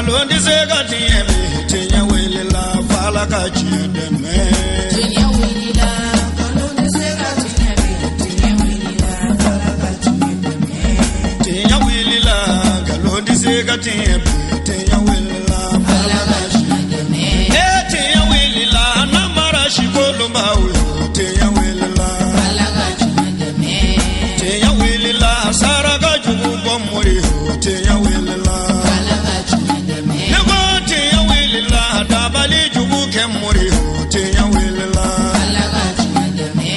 Nkalon tɛ se ka tiɲɛ bi, tiɲɛ wulila f'Ala ka tiɲɛ dɛmɛ. Tiɲɛ wulila, nkalon tɛ se ka tiɲɛ bi, tiɲɛ wulila f'Ala ka tiɲɛ dɛmɛ. Tiɲɛ wulila, nkalon tɛ se ka tiɲɛ bi, tiɲɛ wulila f'Ala ka tiɲɛ dɛmɛ. E tiɲɛ wulila, namara si kolonbaw yo, tiɲɛ wulila. Ala ka tiɲɛ dɛmɛ. Tiɲɛ wulila, saraka jugu bɔ mori yo, tiɲɛ wulila. Ala ka tiɲɛ dɛmɛ. Ne ko tiɲɛ wulila, dabali jugu kɛ mori yo, tiɲɛ wulila. Ala ka tiɲɛ dɛmɛ.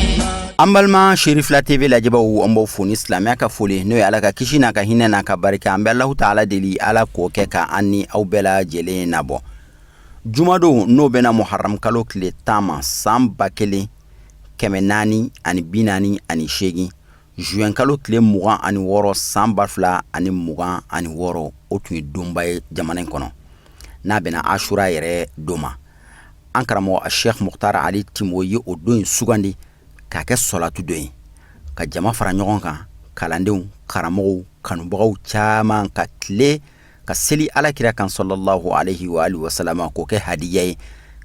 An balima Cherifla TV lajɛbaw, an b'aw fo ni silamɛya ka foli, n'o ye Ala ka kisi n'a ka hinɛ n'a ka barika. An bɛ Alahu taala deli, Ala k'o kɛ ka an ni aw bɛɛ lajɛlen nabɔ. Jumadon, n'o bɛna muharam kalo tile 10 ma, san 1448, juin kalo tile 26, san 2026, o tun ye donba ye jamana in kɔnɔ, n'a bɛna Asura yɛrɛ don ma. An karamɔgɔ Sheikh Mukhtar Ali Timbo ye o don in sugandi k'a kɛ sɔlatu don ye, ka jama fara ɲɔgɔn kan, kalandenw, karamɔgɔw, kanubagaw caman, ka tile ka seli Alakira kan sallallahu alaihi wa alihi wasallam, k'o kɛ hadiya ye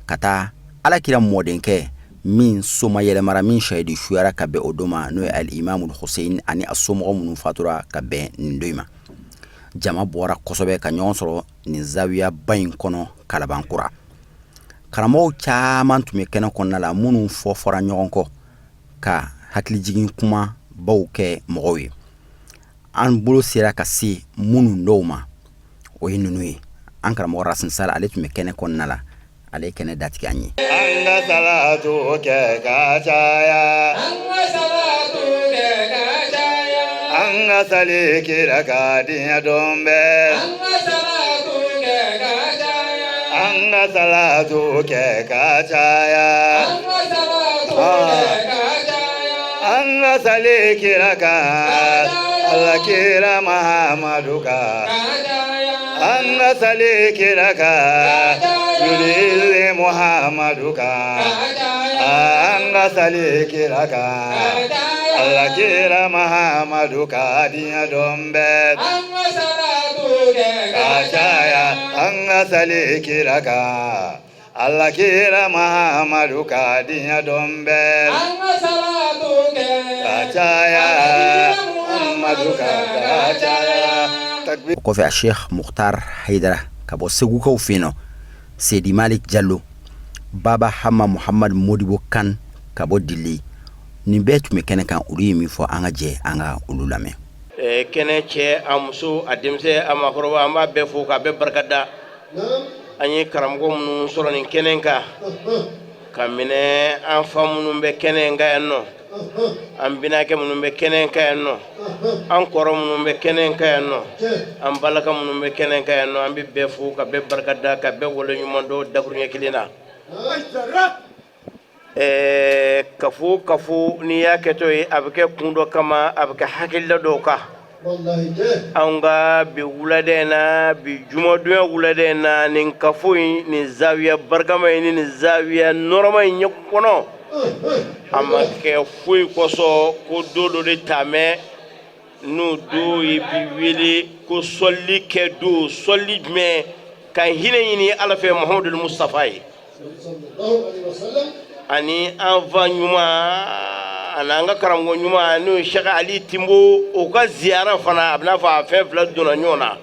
ka taa Alakira mɔdenkɛ min soma yɛlɛmara, min shahidi suyara ka bɛn o don ma, n'o ye Al-Imamul Hussein ani a somɔgɔ minnu fatura ka bɛn nin don in ma. Jama bɔra kosɛbɛ ka ɲɔgɔn sɔrɔ nin zawiyaba in kɔnɔ Kalabankura. Karamɔgɔw caman tun bɛ kɛnɛ kɔnɔna la, minnu fɔ fɔra ɲɔgɔn kɔ ka hakilijigin kumabaw kɛ mɔgɔw ye. An bolo sera ka se minnu dɔw ma, o ye ninnu ye. An karamɔgɔ Racine Sall, ale tun bɛ kɛnɛ kɔnɔna la, ale ye kɛnɛ datigɛ an ye. An ka salatu kɛ ka caya. An ka salatu kɛ ka caya. An ka sali kira ka diɲɛ don bɛɛ. An ka salatu kɛ ka caya. An ka salatu kɛ ka caya. An ka salatu kɛ ka caya. An ka sali kira kan, Ala kira Mahamadu kan. Ka caya. An ka sali kira kan, Julili Muhamadu kan. Ka caya. An ka sali kira kan, Ka caya. Ala kira Mahamadu ka diɲɛ don bɛɛ. An ka salatu kɛ Ka caya, an ka sali kira kan, Ala kira Mahamadu ka diɲɛ don bɛɛ. An ka salatu kɛ Ka caya, Muhamadu ka ka caya. Takbir. O kɔfɛ, a Sheikh Mukhtar Haidara ka bɔ Segukaw fɛ yen nɔ, Sedi Malik Jallo, Baba Hama Muhammad Modibo Kan ka bɔ Dili, nin bɛɛ tun bɛ kɛnɛ kan. Olu ye min fɔ, an ka jɛ an ka olu lamɛn. Kɛnɛ cɛ, a muso, a denmisɛn, a maakɔrɔba, an b'a bɛɛ fo k'a bɛɛ barika da. An ye karamɔgɔ minnu sɔrɔ nin kɛnɛ kan, ka minɛ an fa minnu bɛ kɛnɛ in kan yan nɔ, an binakɛ minnu bɛ kɛnɛ in kan yan nɔ, an kɔrɔ minnu bɛ kɛnɛ in kan yan nɔ, an balaka minnu bɛ kɛnɛ in kan yan nɔ, an bɛ bɛɛ fo ka bɛɛ barika da, ka bɛɛ waleɲuman dɔn dakuruɲɛ kelen na. Kafo kafo, n'i y'a kɛtɔ ye, a bɛ kɛ kun dɔ kama, a bɛ kɛ hakilila dɔw kan. Anw ka bi wulada in na, bi jumadonya wulada in na, nin kafo in, nin zawiya barikama in ni nin zawiya nɔrɔma in ɲɛ kɔnɔ, a ma kɛ foyi kosɔn ko don dɔ de taamɛ, n'o don ye bi wele ko sɔli kɛ don. Sɔli jumɛn? Ka hinɛ ɲini Ala fɛ Muhamadu Mustafa ye, ani an fa ɲuman ani an ka karamɔgɔ ɲuman, n'o ye Cheikh Ali Timbo, o ka ziyara fana. A bɛna fɔ a fɛn fila donna ɲɔgɔn na.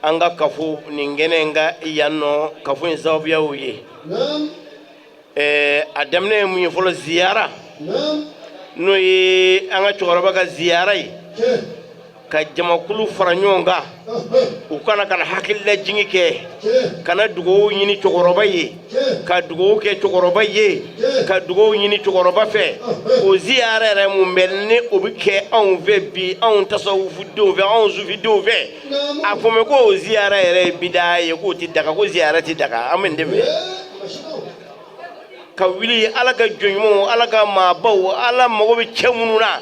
An ka kafo nin kɛnɛ in ka yan nɔ, kafo in sababuya y'o ye. A daminɛ ye mun ye fɔlɔ? Ziyara, n'o ye an ka cɛkɔrɔba ka ziyara ye, ka jamakulu fara ɲɔgɔn kan, u kana ka na hakililajigin kɛ, ka na dugawu ɲini cɛkɔrɔba ye, ka dugawu kɛ cɛkɔrɔba ye, ka dugawu ɲini cɛkɔrɔba fɛ. O ziyara yɛrɛ mun bɛ ni o bɛ kɛ anw fɛ bi, anw tasawufudenw fɛ, anw sufidenw fɛ, a fɔ mɛ ko o ziyara yɛrɛ ye bidaa ye, k'o tɛ daga, ko ziyara tɛ daga. An bɛ nin de fɛ, ka wuli Ala ka jɔn ɲumanw, Ala ka maabaw, Ala mago bɛ cɛ minnu na,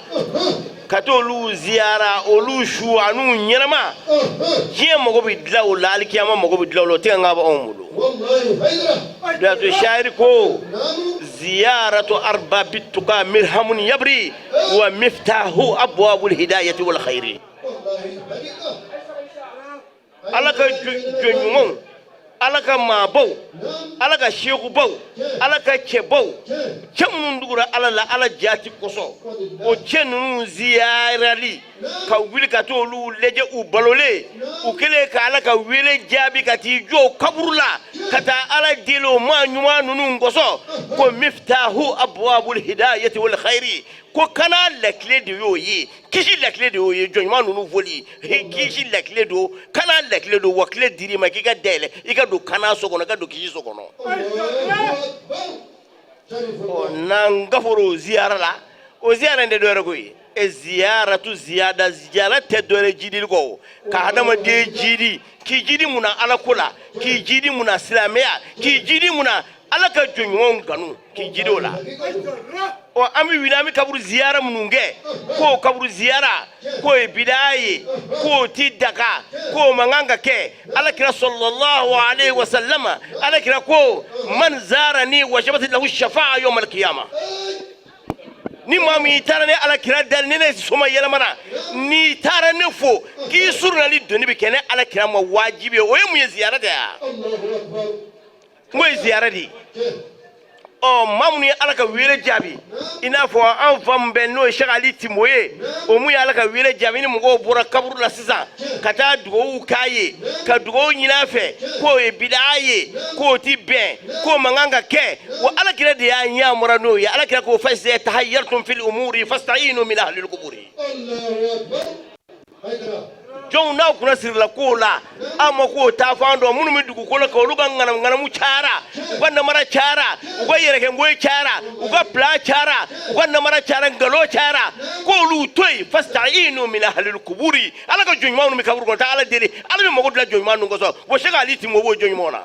ka t'olu ziyara, olu su an'u ɲɛnama. Diɲɛ mago bɛ dilan o la, alikiyama mago bɛ dilan o la, o tɛ kan ka bɔ anw bolo. O y'a to shayiri ko: ziyaratu arbabi tuka mirhamun yabri wa miftahu abwabul hidayati wal khairi. Ala ka jɔn ɲumanw, Ala ka maabaw, Ala ka sekubaw, Ala ka cɛbaw, cɛ minnu tugura Ala la Ala jati kosɔn, o cɛ ninnu ziyarali, ka wuli ka t'olu lajɛ u balolen, u kɛlen ka Ala ka wele jaabi ka t'i jɔ o kaburu la ka taa Ala deli o maa ɲuman ninnu kosɔn, ko miftahu abwabul hidayati wal khairi, ko kana lakile de y'o ye, kisi lakile de y'o ye, jɔn ɲuman ninnu foli kisi lakile don, kana lakile don, wa kile dir'i ma k'i ka dayɛlɛ, i ka don kana so kɔnɔ, i ka don kisi so kɔnɔ. Ɔ, n'an kaforo o ziyara la, o ziyara in tɛ dɔwɛrɛ koyi, e ziyaratu ziyada, ziyara tɛ dɔwɛrɛ jidili kɔ, ka hadamaden jidi, k'i jidi mun na Ala ko la, k'i jidi mun na silamɛya, k'i jidi mun na Ala ka jɔn ɲumanw kanu, k'i jidi o la. Ɔ, an bɛ wuli an bɛ kaburu ziyara minnu kɛ, k'o kaburu ziyara k'o ye bidaa ye, k'o ti daga, k'o man kan ka kɛ. Ala kira sallallahu alaihi wa sallama, Ala kira ko man zarani wajabat lahu shafa'a yawm al-qiyama, ni maa min taara ne Ala kira dali, ni ne soma yɛlɛmana, n'i taara ne fo k'i surunali doni bɛ kɛ ne Ala kira ma wajibi ye. O ye mun ye? Ziyara tɛ ya? N ko ye ziyara de ye. Ɔ, maa minnu ye Ala ka wele jaabi, i n'a fɔ an fa min bɛ n'o ye Sɛki Ali Tinbo ye, o mun ye Ala ka wele jaabi, ni mɔgɔw bɔra kaburu la sisan ka taa dugawu k'a ye, ka dugawu ɲini a fɛ, k'o ye bidaa ye, k'o ti bɛn, k'o man kan ka kɛ. Wa Ala kira de y'a yamaruya n'o ye. Ala kira ko fa iza tahayyartum fil umuri fasta'inu min ahlil kuburi. Jɔnw n'aw kunna sirila kow la, aw ma k'o taa fan dɔn, minnu bɛ dugukolo kan, olu ka ŋanamu ŋanamu cayara, u ka namara cayara, u ka yɛrɛkɛngoye cayara, u ka plan cayara, u ka namara cayara, nkalon cayara, k'olu to yen. Fasta'inu min ahlil kuburi, Ala ka jɔn ɲuman minnu bɛ kaburu kɔnɔ, taa Ala deli, Ala bɛ mago dilan jɔn ɲuman ninnu kosɔn. Wa Sɛki Ali Tinbo b'o jɔn ɲumanw na.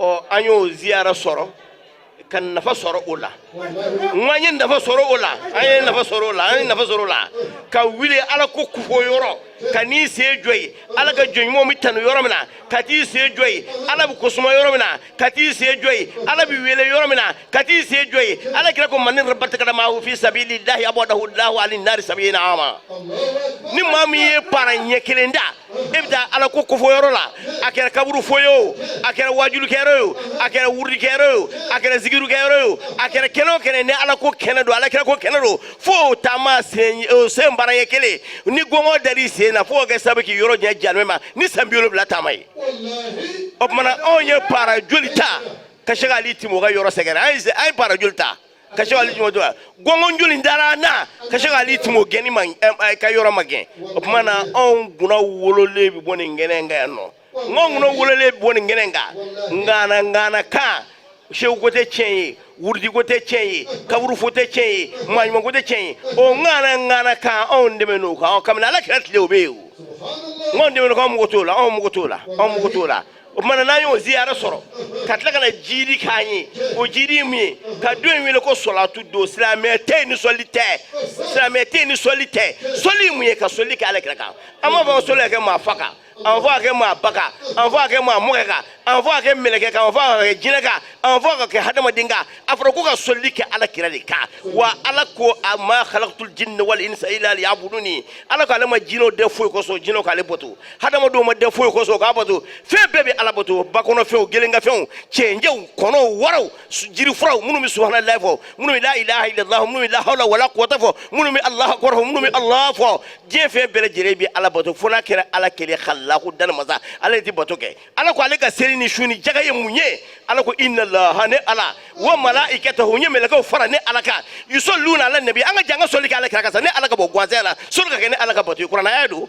Ɔ, an y'o ziyara sɔrɔ ka nafa sɔrɔ o la. N ko an ye nafa sɔrɔ o la, an ye nafa sɔrɔ o la, an ye nafa sɔrɔ o la, ka wuli Ala ko kufo yɔrɔ, ka n'i sen jɔ yen, Ala ka jɔn ɲumanw bɛ tanu yɔrɔ min na, ka t'i sen jɔ yen, Ala bɛ kosuma yɔrɔ min na, ka t'i sen jɔ yen, Ala bɛ wele yɔrɔ min na, ka t'i sen jɔ yen. Ala kira ko man rabata kadamahu fi sabilillahi abadahu Allahu ani nari sabina ama. Ni maa min ye para ɲɛ kelen da, e bɛ taa Ala ko kofɔ yɔrɔ la, a kɛra kaburu fo ye o, a kɛra wajulikɛyɔrɔ ye o, a kɛra wurudikɛyɔrɔ ye o, a kɛra zikirukɛyɔrɔ ye o, a kɛra kɛnɛ o kɛnɛ, ni Ala ko kɛnɛ don, Ala kira ko kɛnɛ don, fo o taama sen, o sen bara ɲɛ kelen, ni gɔngɔn dar'i sen na, fo o kɛ sababu k'i yɔrɔ janya jahanama ma ni san 70 taama ye. O tuma na anw ye para joli ta ka Sɛki Ali Tinbo ka yɔrɔ sɛgɛrɛ? An ye para joli ta ka Sɛki Ali Tinbo to gɔngɔn joli dara an na ka Sɛki Ali Tinbo gɛnni ma ka yɔrɔ ma gɛn? O tuma na anw kunna wololen bɛ bɔ nin kɛnɛ in kan yan nɔ, n ko kunna wololen bɛ bɔ nin kɛnɛ in kan. Ŋana ŋana kan, seku ko tɛ tiɲɛ ye, wurudi ko tɛ tiɲɛ ye, kaburu fo tɛ tiɲɛ ye, maa ɲuman ko tɛ tiɲɛ ye. O ŋana ŋana kan, anw dɛmɛ n'o kan kabini Ala kira tile o bɛ yen. O n ko anw dɛmɛ n'o kan, anw mago t'o la, anw mago t'o la, anw mago t'o la. O tuma na n'an y'o ziyara sɔrɔ ka tila ka na jidi k'an ye, o jidi ye mun ye? Ka don in wele ko sɔlatu don. Silamɛ tɛ yen ni sɔli tɛ, silamɛ tɛ yen ni sɔli tɛ. Sɔli ye mun ye? Ka sɔli kɛ Ala kira kan. An b'a fɔ sɔli ka kɛ maa fa kan, an fɔ a kɛ maa ba kan, an fɔ a kɛ maa mɔkɛ kan, an fɔ a kɛ mɛlɛkɛ kan, an fɔ a kɛ jinɛ kan, an fɔ a ka kɛ hadamaden kan. A fɔra ko ka sɔli kɛ Ala kira de kan. Wa Ala ko a ma khalaqtul jinna wal insa illa liya'buduni. Ala ko ale ma jinɛw da foyi kosɔn jinɛw k'ale bato, hadamadenw ma da foyi kosɔn k'a bato. Fɛn bɛɛ bɛ Ala bato, bakɔnɔfɛnw, gelenkanfɛnw, cɛncɛnw, kɔnɔw, waraw, jirifuraw, minnu bɛ subahanallahi fɔ, minnu bɛ la ilaha illallah, minnu bɛ la hawla wala quwwata fɔ, minnu bɛ Allahu akbar fɔ, minnu bɛ Allah fɔ. Diɲɛ fɛn bɛɛ lajɛlen bɛ Ala bato, fo n'a kɛra Ala kelen khalaku dan masa, ale de tɛ bato kɛ. Ala ko ale ka seli ni su ni jaga ye mun ye? Ala ko inna Allaha, ne Ala, wa malaikatahu, n ye mɛlɛkɛw fara ne Ala kan, yusalluna ala nabi. An ka jɛ an ka sɔli kɛ Ala kira kan sa. Ne Ala ka bɔ gansan la, sɔli ka kɛ ne Ala ka bato ye. Kuranɛ aya don.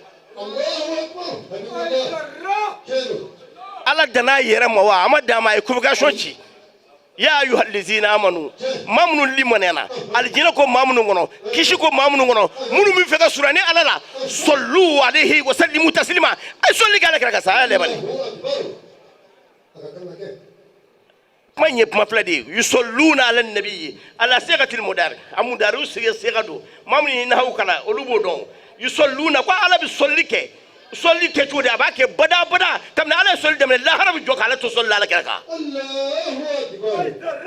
Ala danna a yɛrɛ ma wa a ma dan ma, a ye convocation ci: ya ayyuhallazina amanu, maa minnu limaniyana, alijinɛ ko maa minnu kɔnɔ, kisi ko maa minnu kɔnɔ, minnu bɛ fɛ ka surunya ni Ala la, sallu alayhi wa sallimu taslima, a ye sɔli kɛ Ala kira kan sa. A y'a lɛbali kuma in ye kuma fila de ye. Yusalluna ala nabi ala sigatil mudari, a mudari siga don. Maa minnu ye nahawu kalan, olu b'o dɔn. Yusalluna ko Ala bɛ sɔli kɛ. Sɔli kɛ cogo di? A b'a kɛ bada bada. Kabini Ala ye sɔli daminɛ, lahara bɛ jɔ k'ale to sɔli la Ala kira kan.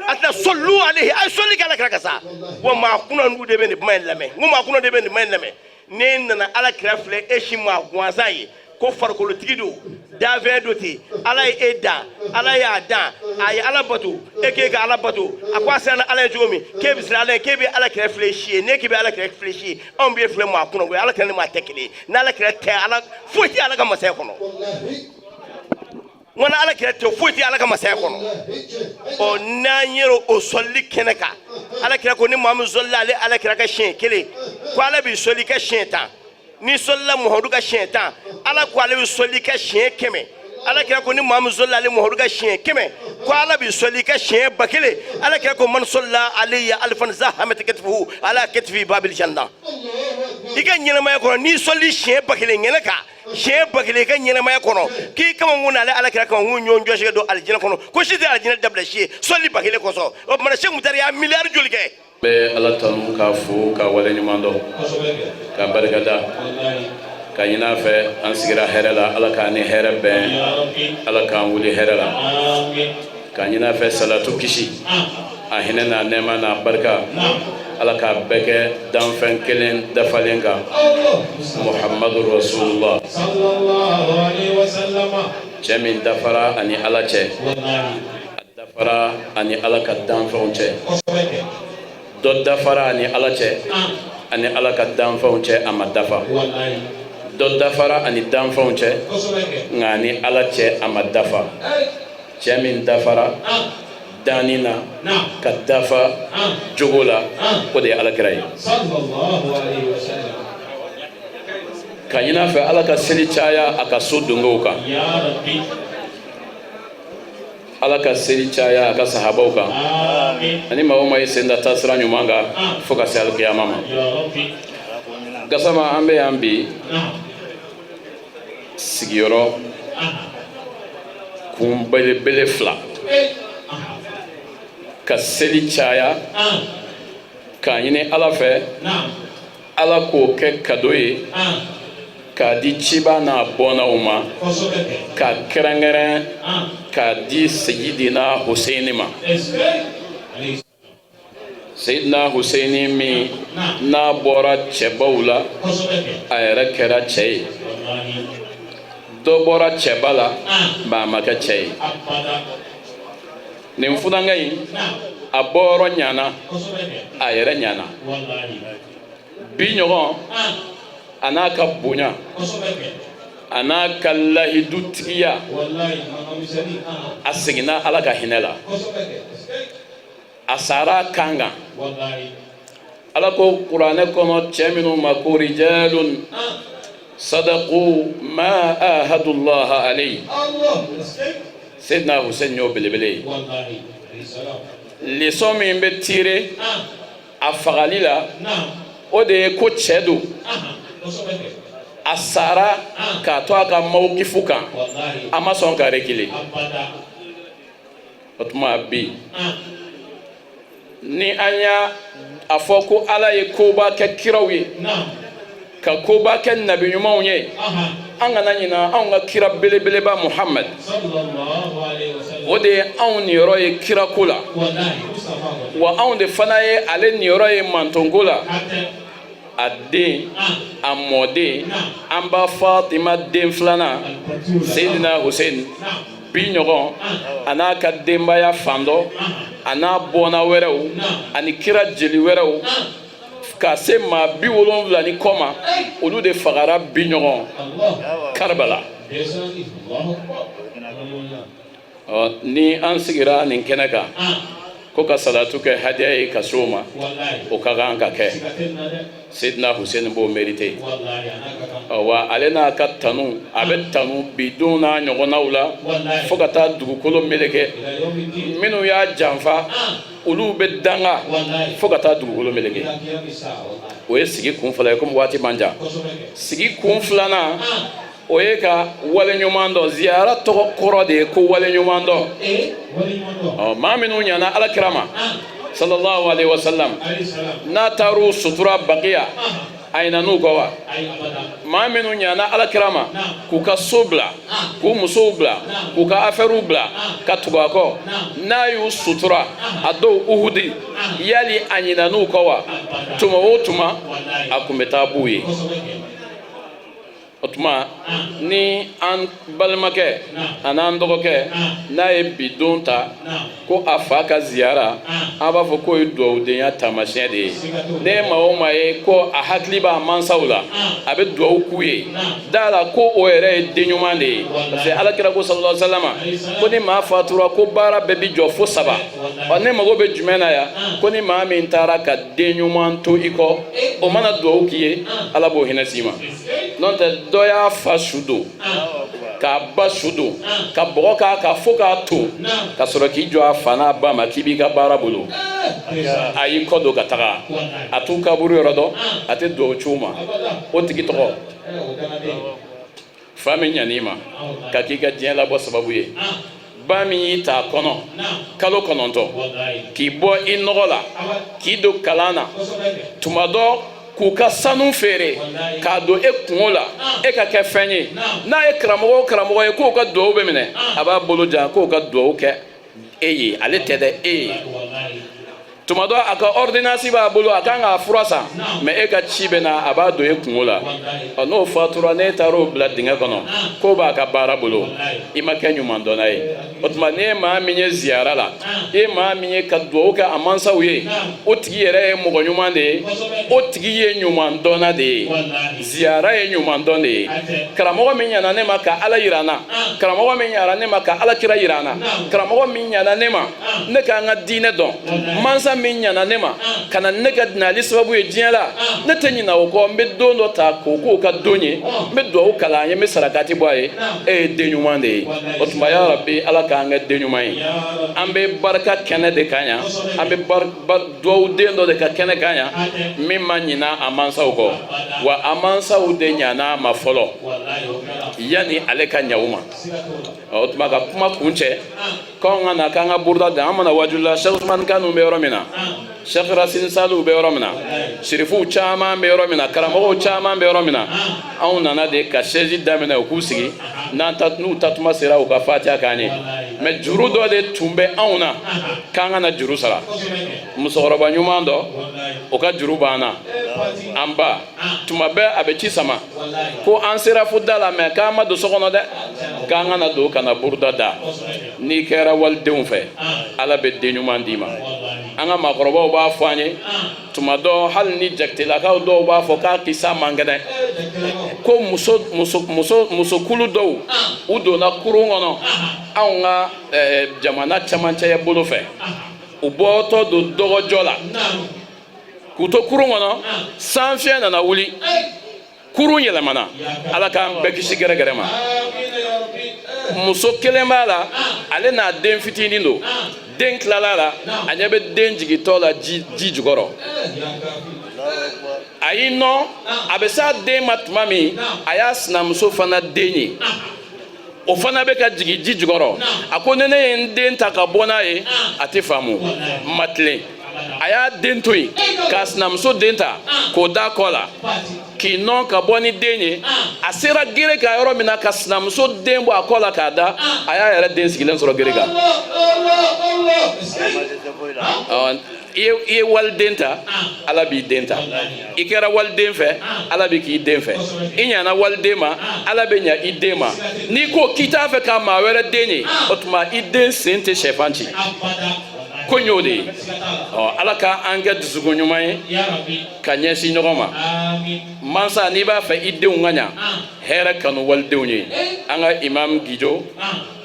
A tɛna sallu alayhi, a ye sɔli kɛ Ala kira kan sa. Wa maa kunnandiw de bɛ nin kuma in lamɛn. N ko maa kunnandiw de bɛ nin kuma in lamɛn. N'e nana ala kira filɛ e si maa gansan ye ko farikolotigi don, danfɛn don ten. Ala ye e dan, ala y'a dan, a ye ala bato, e k'e ka ala bato. A ko a siranna ala ye cogo min, k'e bɛ siran ala ye, k'e bɛ ala kira filɛ si ye. N'e k'i bɛ ala kira filɛ si ye, anw b'e filɛ maa kunna. O ye ala kira ni maa tɛ kelen ye. N'ala kira tɛ, ala foyi tɛ ala ka masaya kɔnɔ. N ko ala kira tɛ, foyi tɛ ala ka masaya kɔnɔ. Ɔ, n'an yɛrɛ o sɔlili kɛnɛ kan, ala kira ko ni maa min sɔlila ale ala kira kan siɲɛ kelen, ko ala b'i sɔli kan siɲɛ 10. N'i sɔlila Muhamadu kan siɲɛ 10, ala ko ale bɛ sɔli kan siɲɛ 100. Ala kira ko ni maa min sɔlila ale Muhamadu kan siɲɛ 100, ko ala bɛ sɔli kan siɲɛ 1000. Ala kira ko man sɔlila alayya alifan zahamat katifuhu ala katifi babil janna. I ka ɲɛnamaya kɔnɔ, n'i sɔli siɲɛ 1000 ŋɛnɛ kan, siɲɛ 1000 i ka ɲɛnamaya kɔnɔ, k'i kamankun n'ale ala kira kamankun ɲɔgɔn jɔsi don alijinɛ kɔnɔ, ko si tɛ alijinɛ dabila si ye sɔli 1000 kosɔn. O tuma na, Sɛki Mutari y'a miliyari joli kɛ? Bɛ Ala tanu, k'a fo, k'a waleɲuman dɔn, k'a barikada, ka ɲini a fɛ. An sigira hɛrɛ la, Ala k'an ni hɛrɛ bɛn, Ala k'an wuli hɛrɛ la. Ka ɲini a fɛ, salatu kisi a hinɛ n'a nɛɛma n'a barika, Ala k'a bɛɛ kɛ danfɛn kelen dafalen kan, Muhammadu Rasulullah, cɛ min dafara ani Ala cɛ, a dafara ani Ala ka danfɛnw cɛ. Dɔ dafara ani Ala cɛ, ani Ala ka danfɛnw cɛ, a ma dafa. Dɔ dafara ani danfɛnw cɛ, nka ani Ala cɛ, a ma dafa. Cɛ min dafara danni na ka dafa jogo la, o de ye Ala kira ye. Ka ɲini a fɛ, Ala ka seli caya a ka so donkow kan, Ala ka seli caya a ka sahabaw kan, ani maa o maa ye sen da taasira ɲuman kan fo ka se alikiyama ma. Gasama, an bɛ yan bi sigiyɔrɔ kun belebele fila: ka seli caya k'a ɲini Ala fɛ, Ala k'o kɛ kado ye k'a di ciba n'a bɔnnaw ma, k'a kɛrɛnkɛrɛn k'a di Seyidina Huseyini ma. Seyidina Huseyini min n'a bɔra cɛbaw la, a yɛrɛ kɛra cɛ ye. Dɔ bɔra cɛba la, mɛ a ma kɛ cɛ ye. Nin funankɛ in, a bɔyɔrɔ ɲana, a yɛrɛ ɲana. Bi ɲɔgɔn, a n'a ka bonya, a n'a ka lahidutigiya, a seginna Ala ka hinɛ la, a sara a kan kan. Ala ko kuranɛ kɔnɔ cɛ minnu ma ko rijalun sadaqu ma ahadullaha alayhi, Seydina Hussein y'o belebele ye. Leçon min bɛ tirer a fagali la, o de ye ko cɛ don, a sara k'a to a ka mawkifu kan, a ma sɔn ka reculer. O tuma bi, ni an y'a a fɔ ko Ala ye koba kɛ kiraw ye, ka koba kɛ nabi ɲumanw ye, an kana ɲina anw ka kira belebeleba Muhamad. O de ye anw niyɔrɔ ye kirako la, wa anw de fana ye ale niyɔrɔ ye mantonko la. A den, a mɔden, an ba Fatima den filanan, Seyidina Hussein, bi ɲɔgɔn, a n'a ka denbaya fan dɔ, a n'a bɔnna wɛrɛw ani kira jeli wɛrɛw, ka se maa 70 ni kɔ ma, olu de fagara bi ɲɔgɔn Karibala. Ni an sigira nin kɛnɛ kan ko ka salatu kɛ hadiya ye ka se o ma, o ka kan ka kɛ. Seydina Hussein b'o mérité wa ale n'a ka tanu, a bɛ tanu bi don n'a ɲɔgɔnnaw la fo ka taa dugukolo meleke. Minnu y'a janfa, olu bɛ danga fo ka taa dugukolo meleke. O ye sigi kun fɔlɔ ye. Komi waati man jan, sigi kun filanan, o ye ka waleɲuman dɔn. Ziyara tɔgɔ kɔrɔ de ye ko waleɲuman dɔn. Ɔ, maa minnu ɲana ala kira ma sallallahu alaihi wasallam, n'a taar'u sutura Bakiya, a ɲinan'u kɔ wa? Maa minnu ɲana ala kira ma k'u ka so bila, k'u musow bila, k'u ka afɛriw bila ka tugu a kɔ, n'a y'u sutura a dɔw Uhudi, yali a ɲinan'u kɔ wa? Tuma o tuma A kun bɛ taa b'u ye. O tuma, ni an balimakɛ an'an dɔgɔkɛ n'a ye bi don ta ko a fa ka ziyara, an b'a fɔ k'o ye dugawudenya taamasiyɛn de ye. Ne maa o maa ye ko a hakili b'a mansaw la, a bɛ dugawu k'u ye, da la ko o yɛrɛ ye den ɲuman de ye, parce que Ala kira ko sallallahu alaihi wasallam ko ni maa fatura, ko baara bɛɛ bi jɔ fo saba. Ɔ, ne mago bɛ jumɛn na yan? Ko ni maa min taara ka den ɲuman to i kɔ, o mana dugawu k'i ye, Ala b'o hinɛ s'i ma. N'o tɛ, dɔ y'a fa su don, k'a ba su don, ka bɔgɔ k'a kan fo k'a ton, ka sɔrɔ k'i jɔ a fa n'a ba ma k'i b'i ka baara bolo. A y'i kɔ don ka taga, a t'u kaburu yɔrɔ dɔn, a tɛ dugawu ci u ma. O tigi tɔgɔ, fa min ɲan'i ma ka k'i ka diɲɛ labɔ sababu ye, ba min y'i ta kɔnɔ kalo 9, k'i bɔ i nɔgɔ la, k'i don kalan na, tuma dɔ k'u ka sanu feere k'a don e kungo la, e ka kɛ fɛn ye. N'a ye karamɔgɔ o karamɔgɔ ye k'o ka duwawu bɛ minɛ, a b'a bolo jan k'o ka duwawu kɛ e ye, ale tɛ dɛ, e ye. Tuma dɔ a ka ordonnance b'a bolo, a kan k'a fura san, mais e ka ci bɛ na, a b'a don e kungo la. Ɔ, n'o fatura, n'e taara o bila dingɛ kɔnɔ k'o b'a ka baara bolo, i ma kɛ ɲumandɔnna ye. O tuma, n'i ye maa min ye ziyara la, i ye maa min ye ka duwawu kɛ a mansaw ye, o tigi yɛrɛ ye mɔgɔ ɲuman de ye, o tigi ye ɲumandɔnna de ye. Ziyara ye ɲumandɔn de ye. Karamɔgɔ min ɲana ne ma ka Ala yira n na, karamɔgɔ min ɲana ne ma ka Ala kira yira n na, karamɔgɔ min ɲana ne ma ne k'an ka diinɛ dɔn, mansa min ɲana ne ma ka na ne ka nali sababu ye diɲɛ la, ne tɛ ɲinɛ o kɔ. N bɛ don dɔ ta k'o k'o ka don ye, n bɛ duwawu kalan ye, n bɛ sarakati bɔ a ye. E ye den ɲuman de ye. O tuma, ya Rabi, Ala k'an kɛ den ɲuman ye. An bɛ barika kɛnɛ de kan yan, an bɛ duwawu den dɔ de ka kɛnɛ kan yan min ma ɲina a mansaw kɔ, wa a mansaw de ɲana a ma fɔlɔ yanni ale ka ɲa u ma. O tuma, ka kuma kuncɛ, k'anw ka na k'an ka buruda da, an mana wajula. Cheikh Usmani Kanu bɛ yɔrɔ min na, Cheikh Rasini Saliw bɛ yɔrɔ min na, sirifuw caman bɛ yɔrɔ min na, karamɔgɔw caman bɛ yɔrɔ min na, anw nana de ka chaise daminɛ, u k'u sigi, n'an ta n'u tatuma sera, u ka fatiya k'an ye. Mais juru dɔ de tun bɛ anw na k'an ka na juru sara. Musokɔrɔba ɲuman dɔ, o ka juru b'an na. An ba, tuma bɛɛ a bɛ ci sama ko an sera fo da la, mais k'an ma don so kɔnɔ dɛ, k'an kana don ka na buruda da. N'i kɛra walidenw fɛ, Ala bɛ den ɲuman d'i ma. An ka maakɔrɔbaw b'a fɔ an ye tuma dɔ, hali ni jatigilakaw dɔw b'a fɔ k'a kisa man kɛnɛ, ko muso muso muso musokulu dɔw, u donna kurun kɔnɔ anw ka jamana camancɛ bolo fɛ, u bɔtɔ don dɔgɔjɔ la, k'u to kurun kɔnɔ, sanfiɲɛ nana wuli, kurun yɛlɛmana. Ala k'an bɛɛ kisi gɛrɛgɛrɛ ma. Muso kelen b'a la, ale n'a den fitinin don. Den tilala la, a ɲɛ bɛ den jigintɔ la ji jukɔrɔ. A y'i nɔ, a bɛ s'a den ma tuma min, a y'a sinamuso fana den ye, o fana bɛ ka jigin ji jukɔrɔ. A ko ni ne ye n den ta ka bɔ n'a ye, a tɛ faamu, n ma tilen. A y'a den to yen k'a sinamuso den ta k'o da kɔ la, k'i nɔ ka bɔ ni den ye. A sera gere kan yɔrɔ min na, ka sinamuso den bɔ a kɔ la k'a da, a y'a yɛrɛ den sigilen sɔrɔ gere kan. I ye waliden ta, Ala b'i den ta. I kɛra waliden fɛ, Ala bɛ k'i den fɛ. I ɲana waliden ma, Ala bɛ ɲa i den ma. N'i ko k'i t'a fɛ ka maa wɛrɛ den ye, o tuma i den sen tɛ sɛfan ci. Ko n y'o de ye. Ɔ, Ala ka an kɛ dusukun ɲuman ye ka ɲɛsin ɲɔgɔn ma. Mansa, n'i b'a fɛ i denw ka ɲa, hɛrɛ kanu walidenw ye. An ka imam Gijo,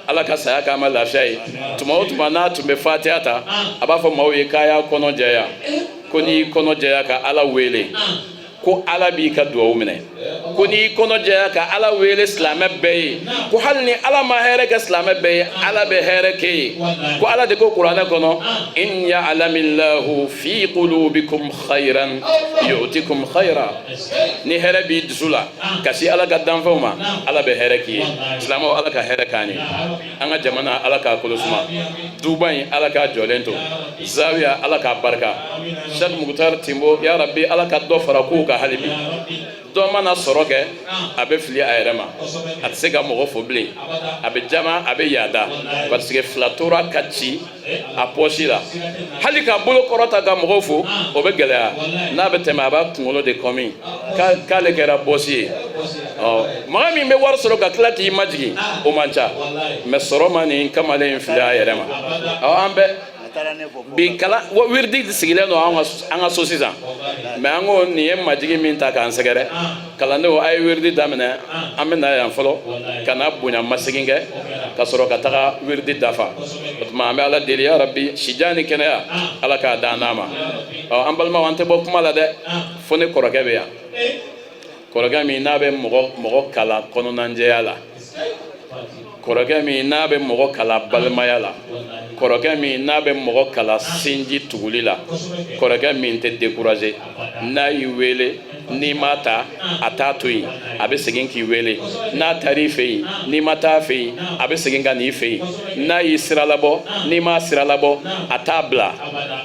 Ala ka saya k'a ma lafiya ye, tuma o tuma n'a tun bɛ fatiya ta, a b'a fɔ maaw ye k'a y'a kɔnɔ jɛya, ko n'i kɔnɔ jɛya ka Ala wele, ko Ala b'i ka duwawu minɛ, ko n'i kɔnɔ jɛya ka Ala wele silamɛ bɛɛ ye, ko hali ni Ala ma hɛrɛ kɛ silamɛ bɛɛ ye, Ala bɛ hɛrɛ kɛ ye, ko Ala de ko kuranɛ kɔnɔ: in ya'lamillahu fi qulubikum khayran yu'tikum khayra. Ni hɛrɛ b'i dusu la ka se Ala ka danfɛnw ma, Ala bɛ hɛrɛ k'i ye. Silamɛw, Ala ka hɛrɛ k'an ye. An ka jamana, Ala k'a kolo suma. Duba in, Ala k'a jɔlen to. Zawiya, Ala k'a barika. Cheikh Mukutar Timbo, ya Rabbi, Ala ka dɔ fara kow kan hali bi. Dɔ mana sɔrɔ kɛ, a bɛ fili a yɛrɛ ma, a tɛ se ka mɔgɔ fo bilen, a bɛ jama, a bɛ yaada, parce que fila tora ka ci a pɔsi la. Hali k'a bolo kɔrɔta ka mɔgɔw fo, o bɛ gɛlɛya. N'a bɛ tɛmɛ, a b'a kunkolo de kɔmi k'ale kɛra bɔsi ye. Ɔ, mɔgɔ min bɛ wari sɔrɔ ka tila k'i majigin, o man ca. Mais sɔrɔ ma nin kamalen in fili a yɛrɛ ma. Ɔ, an bɛ bi kalan wiridi sigilen don an ka so sisan. Mais an ko nin ye majigi min ta k'an sɛgɛrɛ, kalandenw, a ye wiridi daminɛ. An bɛ na yan fɔlɔ ka na bonya masegin kɛ ka sɔrɔ ka taga wiridi dafa. O tuma, an bɛ Ala deli, ya Rabi, sijan ni kɛnɛya, Ala k'a d'an n'a ma. Ɔ, an balimaw, an tɛ bɔ kuma la dɛ, fo ne kɔrɔkɛ bɛ yan, kɔrɔkɛ min n'a bɛ mɔgɔ mɔgɔ kalan kɔnɔnajɛya la, kɔrɔkɛ min n'a bɛ mɔgɔ kalan balimaya la, kɔrɔkɛ min n'a bɛ mɔgɔ kalan sinji tuguli la, kɔrɔkɛ min tɛ découragé. N'a y'i wele, n'i m'a ta, a t'a to yen, a bɛ segin k'i wele. N'a taar'i fɛ yen, n'i ma taa fɛ yen, a bɛ segin ka n'i fɛ yen. N'a y'i sira labɔ, n'i m'a sira labɔ, a t'a bila.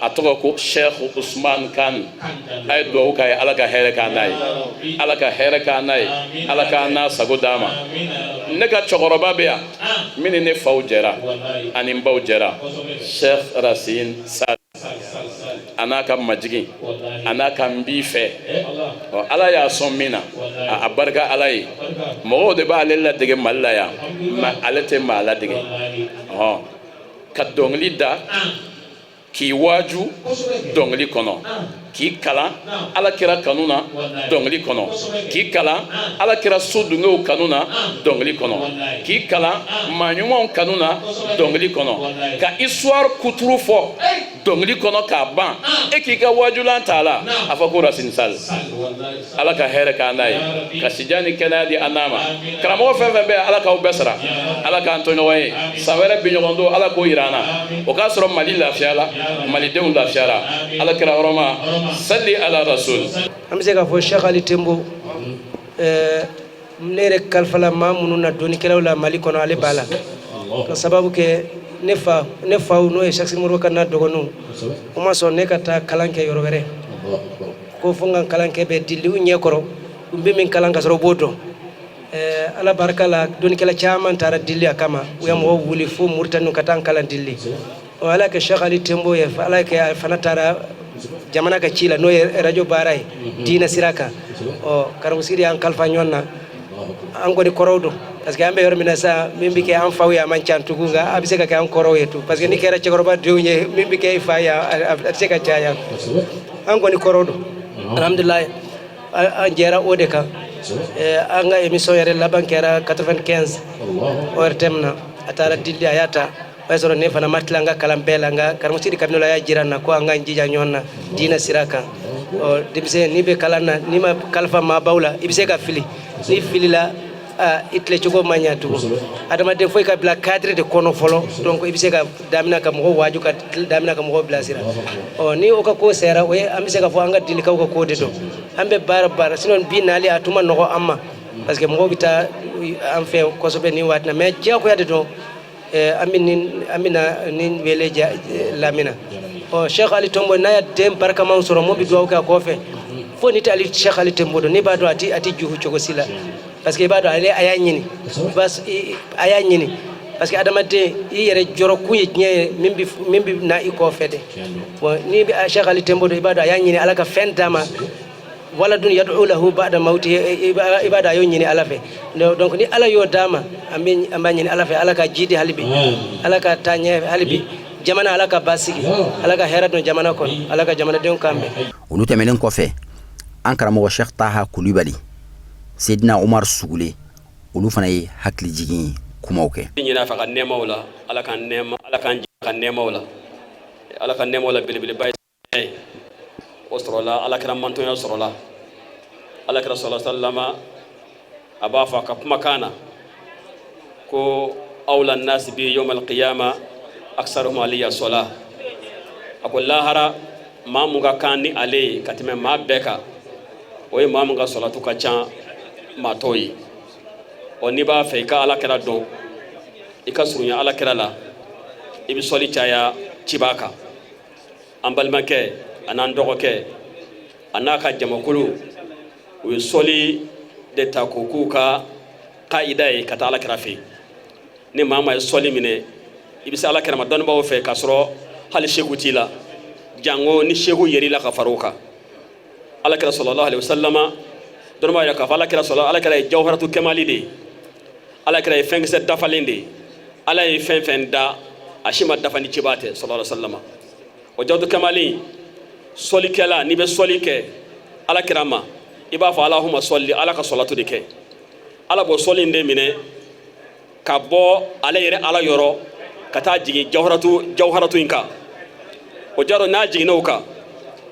A tɔgɔ ko Sheikh Usman Kan. A ye dugawu k'a ye, Ala ka hɛrɛ k'an n'a ye, Ala ka hɛrɛ k'an n'a ye, Ala k'an n'a sago d'a ma. Ne ka cɛkɔrɔba bɛ yan min ni ne faw jɛra ani n baw jɛra, Sheikh Racine Sall, a n'a ka majigin, a n'a ka n b'i fɛ. Ɔ, Ala y'a sɔn min na, a barika Ala ye. Mɔgɔw de b'ale ladege Mali la yan, mais ale tɛ maa ladege. Ɔhɔn, ka dɔnkili da k'i waaju dɔnkili kɔnɔ, k'i kalan Ala kira kanu na dɔnkili kɔnɔ, k'i kalan Ala kira so dungew kanu na dɔnkili kɔnɔ, k'i kalan maa ɲumanw kanu na dɔnkili kɔnɔ, ka histoire kuturu fɔ dɔnkili kɔnɔ k'a ban, e k'i ka waajulan t'a la. A fɔ ko Racine Sall, Ala ka hɛrɛ k'an n'a ye, ka sijan ni kɛnɛya di an n'a ma. Karamɔgɔ fɛn fɛn bɛ yen, Ala k'aw bɛɛ sara, Ala k'an to ɲɔgɔn ye. San wɛrɛ bi ɲɔgɔn don, Ala k'o yira an na, o k'a sɔrɔ Mali lafiyala, Malidenw lafiyara. Ala kira hɔrɔma, salli ala rasul. An bɛ se k'a fɔ Cheikh Ali Tembo, ne yɛrɛ kalifala maa minnu na dɔnnikɛlaw la Mali kɔnɔ, ale b'a la, ka sababu kɛ ne fa, ne faw, n'o ye Cheikh Sidi Modibo Kane n'a dɔgɔninw, u ma sɔn ne ka taa kalan kɛ yɔrɔ wɛrɛ, ko fo n ka kalan kɛ bɛɛ dili u ɲɛ kɔrɔ, u bɛ min kalan ka sɔrɔ u b'o dɔn. Ala barika la, dɔnnikɛla caman taara dili a kama, u ye mɔgɔw wuli fo Muritani ka taa n kalan dili. Ɔ, Ala kɛ Cheikh Ali Tembo ye, Ala kɛ a fana taara jamana ka ci la, n'o ye rajo baara ye diinɛ sira kan. Ɔ, karamɔgɔ Sidi y'an kalifa ɲɔgɔn na, an kɔni kɔrɔw don, parce que an bɛ yɔrɔ min na sisan, min bɛ kɛ an faw ye, a man ca tugun, nka a bɛ se ka kɛ an kɔrɔw ye tun, parce que n'i kɛra cɛkɔrɔba denw ye, min bɛ kɛ i fa ye, a tɛ se ka caya. An kɔni kɔrɔw don, alhamdulilayi, an jɛra o de kan. An ka émission yɛrɛ laban kɛra 95 ORTM na. A taara dili, a y'a ta, o y'a sɔrɔ ne fana ma tila n ka kalan bɛɛ la, nka karamɔgɔ Sidi kabini la, a y'a jira n na ko an k'an jija ɲɔgɔn na diinɛ sira kan. Ɔ, denmisɛn, n'i bɛ kalan na, n'i ma kalifa maabaw la, i bɛ se ka fili. N'i filila, i tile cogo ma ɲa tugun. Adamaden, fo i ka bila cadre de kɔnɔ fɔlɔ. Donc i bɛ se ka damina ka mɔgɔw waaju, ka damina ka mɔgɔw bilasira. Ɔ, ni o ka ko sera, o ye an bɛ se ka fɔ an ka dilikaw ka ko de don. An bɛ baara baara, sinon bi nali a tuma nɔgɔ an ma, parce que mɔgɔw bɛ taa an fɛ kosɛbɛ nin waati na, mais diyagoya de don. An bɛ nin, an bɛna nin wele ja lamina. Ɔ, Cheikh Ali Tombo, n'a ya den barikamaw sɔrɔ, mun bɛ dugawu kɛ a kɔfɛ, fo ni tɛ Ali Cheikh Ali Tombo don, n'i b'a dɔn a ti juhu cogo si la, parce que i b'a dɔn ale a y'a ɲini, a y'a ɲini, parce que adamaden, i yɛrɛ jɔrɔ kun ye diɲɛ ye, min bɛ na i kɔfɛ de. Bon, ni bɛ Cheikh Ali Tombo don, i b'a dɔn a y'a ɲini Ala ka fɛn d'a ma, waladun yad'u lahu ba'da mawti, i b'a dɔn a y'o ɲini Ala fɛ. Donc ni Ala y'o d'a ma, an b'a ɲini Ala fɛ, Ala ka jidi hali bi, Ala ka taa ɲɛ hali bi, jamana Ala ka basigi, Ala ka hɛrɛ don jamana kɔnɔ, Ala ka jamanadenw kan bɛn. Olu tɛmɛnen kɔfɛ, an karamɔgɔ Sheikh Taha Kulibali, Sedina Umar Sugule, olu fana ye hakilijigin kumaw kɛ. Ɲin'a fɛ ka nɛɛmaw la, Ala ka nɛɛma, Ala k'an jɛ ka nɛɛmaw la, Ala ka nɛɛmaw la belebeleba ye o sɔrɔla, Ala kɛra mantonya sɔrɔla. Ala kɛra sɔrɔ sallama, a b'a fɔ a ka kumakan na ko awla nasi bi yawm alqiyama aksaruhum alayya sola. A ko lahara, maa mun ka kan ni ale ye ka tɛmɛ maa bɛɛ kan, o ye maa mun ka sɔlatu ka ca maa tɔw ye. Ɔ, n'i b'a fɛ i ka Ala kɛra dɔn, i ka surunya Ala kɛra la, i bɛ sɔli caya ciba kan. An balimakɛ, a n'an dɔgɔkɛ, a n'a ka jamakulu, U ye sɔli de ta k'o k'u ka kaida ye ka taa ala kira fɛ yen. Ni maa maa ye sɔli minɛ, i bɛ se ala kira ma dɔnnibaaw fɛ k'a sɔrɔ hali seku t'i la, jango ni seku yer'i la ka fara o kan. Ala kira sallallahu alaihi wasallama, dɔnnibaaw yɛrɛ k'a fɔ ala kira sɔlɔ, ala kira ye jawharatu kɛmali de ye, ala kira ye fɛnkisɛ dafalen de ye. Ala ye fɛn fɛn da, a si ma dafa ni ciba tɛ, sallallahu alaihi wasallama. O jawharatu kɛmali, sɔlikɛla, n'i bɛ sɔli kɛ ala kira ma, i b'a fɔ alahuma sɔli, ala ka sɔlatu de kɛ. Ala b'o sɔli in de minɛ ka bɔ ale yɛrɛ ala yɔrɔ ka taa jigin jawharatu in kan. O jawharatu, n'a jiginna o kan,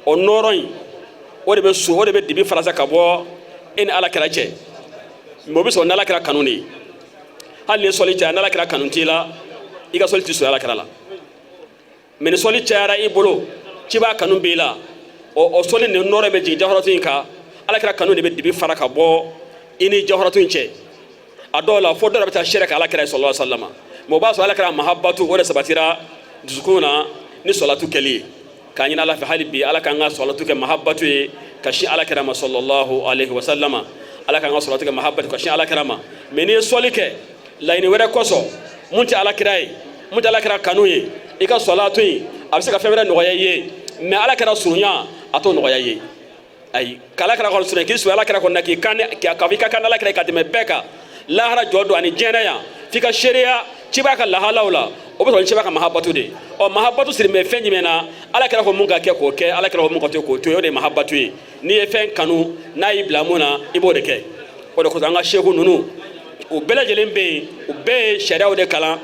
o nɔɔrɔ in, o de bɛ so, o de bɛ dibi farasa ka bɔ e ni ala kira cɛ. Mais o bɛ sɔrɔ n'ala kira kanu de ye. Hali ni sɔli caya, n'ala kira kanu t'i la, i ka sɔli tɛ sɔrɔ ala kira la. Mais ni sɔli cayara i bolo, ciba kanu b'i la, o sɔli ni nɔɔrɔ bɛ jigin jawharatu in kan. Ala kira kanu de bɛ dibi fara ka bɔ i ni jawharatu in cɛ. A dɔw la, fo dɔw bɛ taa seere kɛ ala kira ye sallallahu alaihi wasallam. Mais o b'a sɔrɔ ala kira mahabatu, o de sabatira dusukun na ni sɔlatu kɛli ye. K'a ɲini ala fɛ hali bi, ala k'an ka sɔlatu kɛ mahabatu ye ka sin ala kira ma, sallallahu alaihi wasallam. Ala k'an ka sɔlatu kɛ mahabatu ka sin ala kira ma. Mais n'i ye sɔli kɛ laɲini wɛrɛ kosɔn mun tɛ ala kira ye, mun tɛ ala kira kanu ye, i ka sɔlatu in, a bɛ se ka fɛn wɛrɛ nɔgɔya i ye, mais ala kira surunya, a t'o nɔgɔya i ye. Ayi, k'ala kira kɔni surunya, k'i surunya ala kira kɔni na, k'i kan, k'a fɔ i ka kan ala kira ka tɛmɛ bɛɛ kan lahara jɔ don ani diɲɛ yan, f'i ka seereya ciba ka lahalaw la, o bɛ sɔrɔ ni ciba ka mahabatu de. Ɔ, mahabatu siri bɛ fɛn jumɛn na? Ala kira ko mun ka kɛ, k'o kɛ. Ala kira ko mun ka to, k'o to yen. O de ye mahabatu ye. N'i ye fɛn kanu, n'a y'i bila mun na, i b'o de kɛ. O de kosɔn an ka seku ninnu, u bɛɛ lajɛlen bɛ yen, u bɛɛ ye sariyaw de kalan,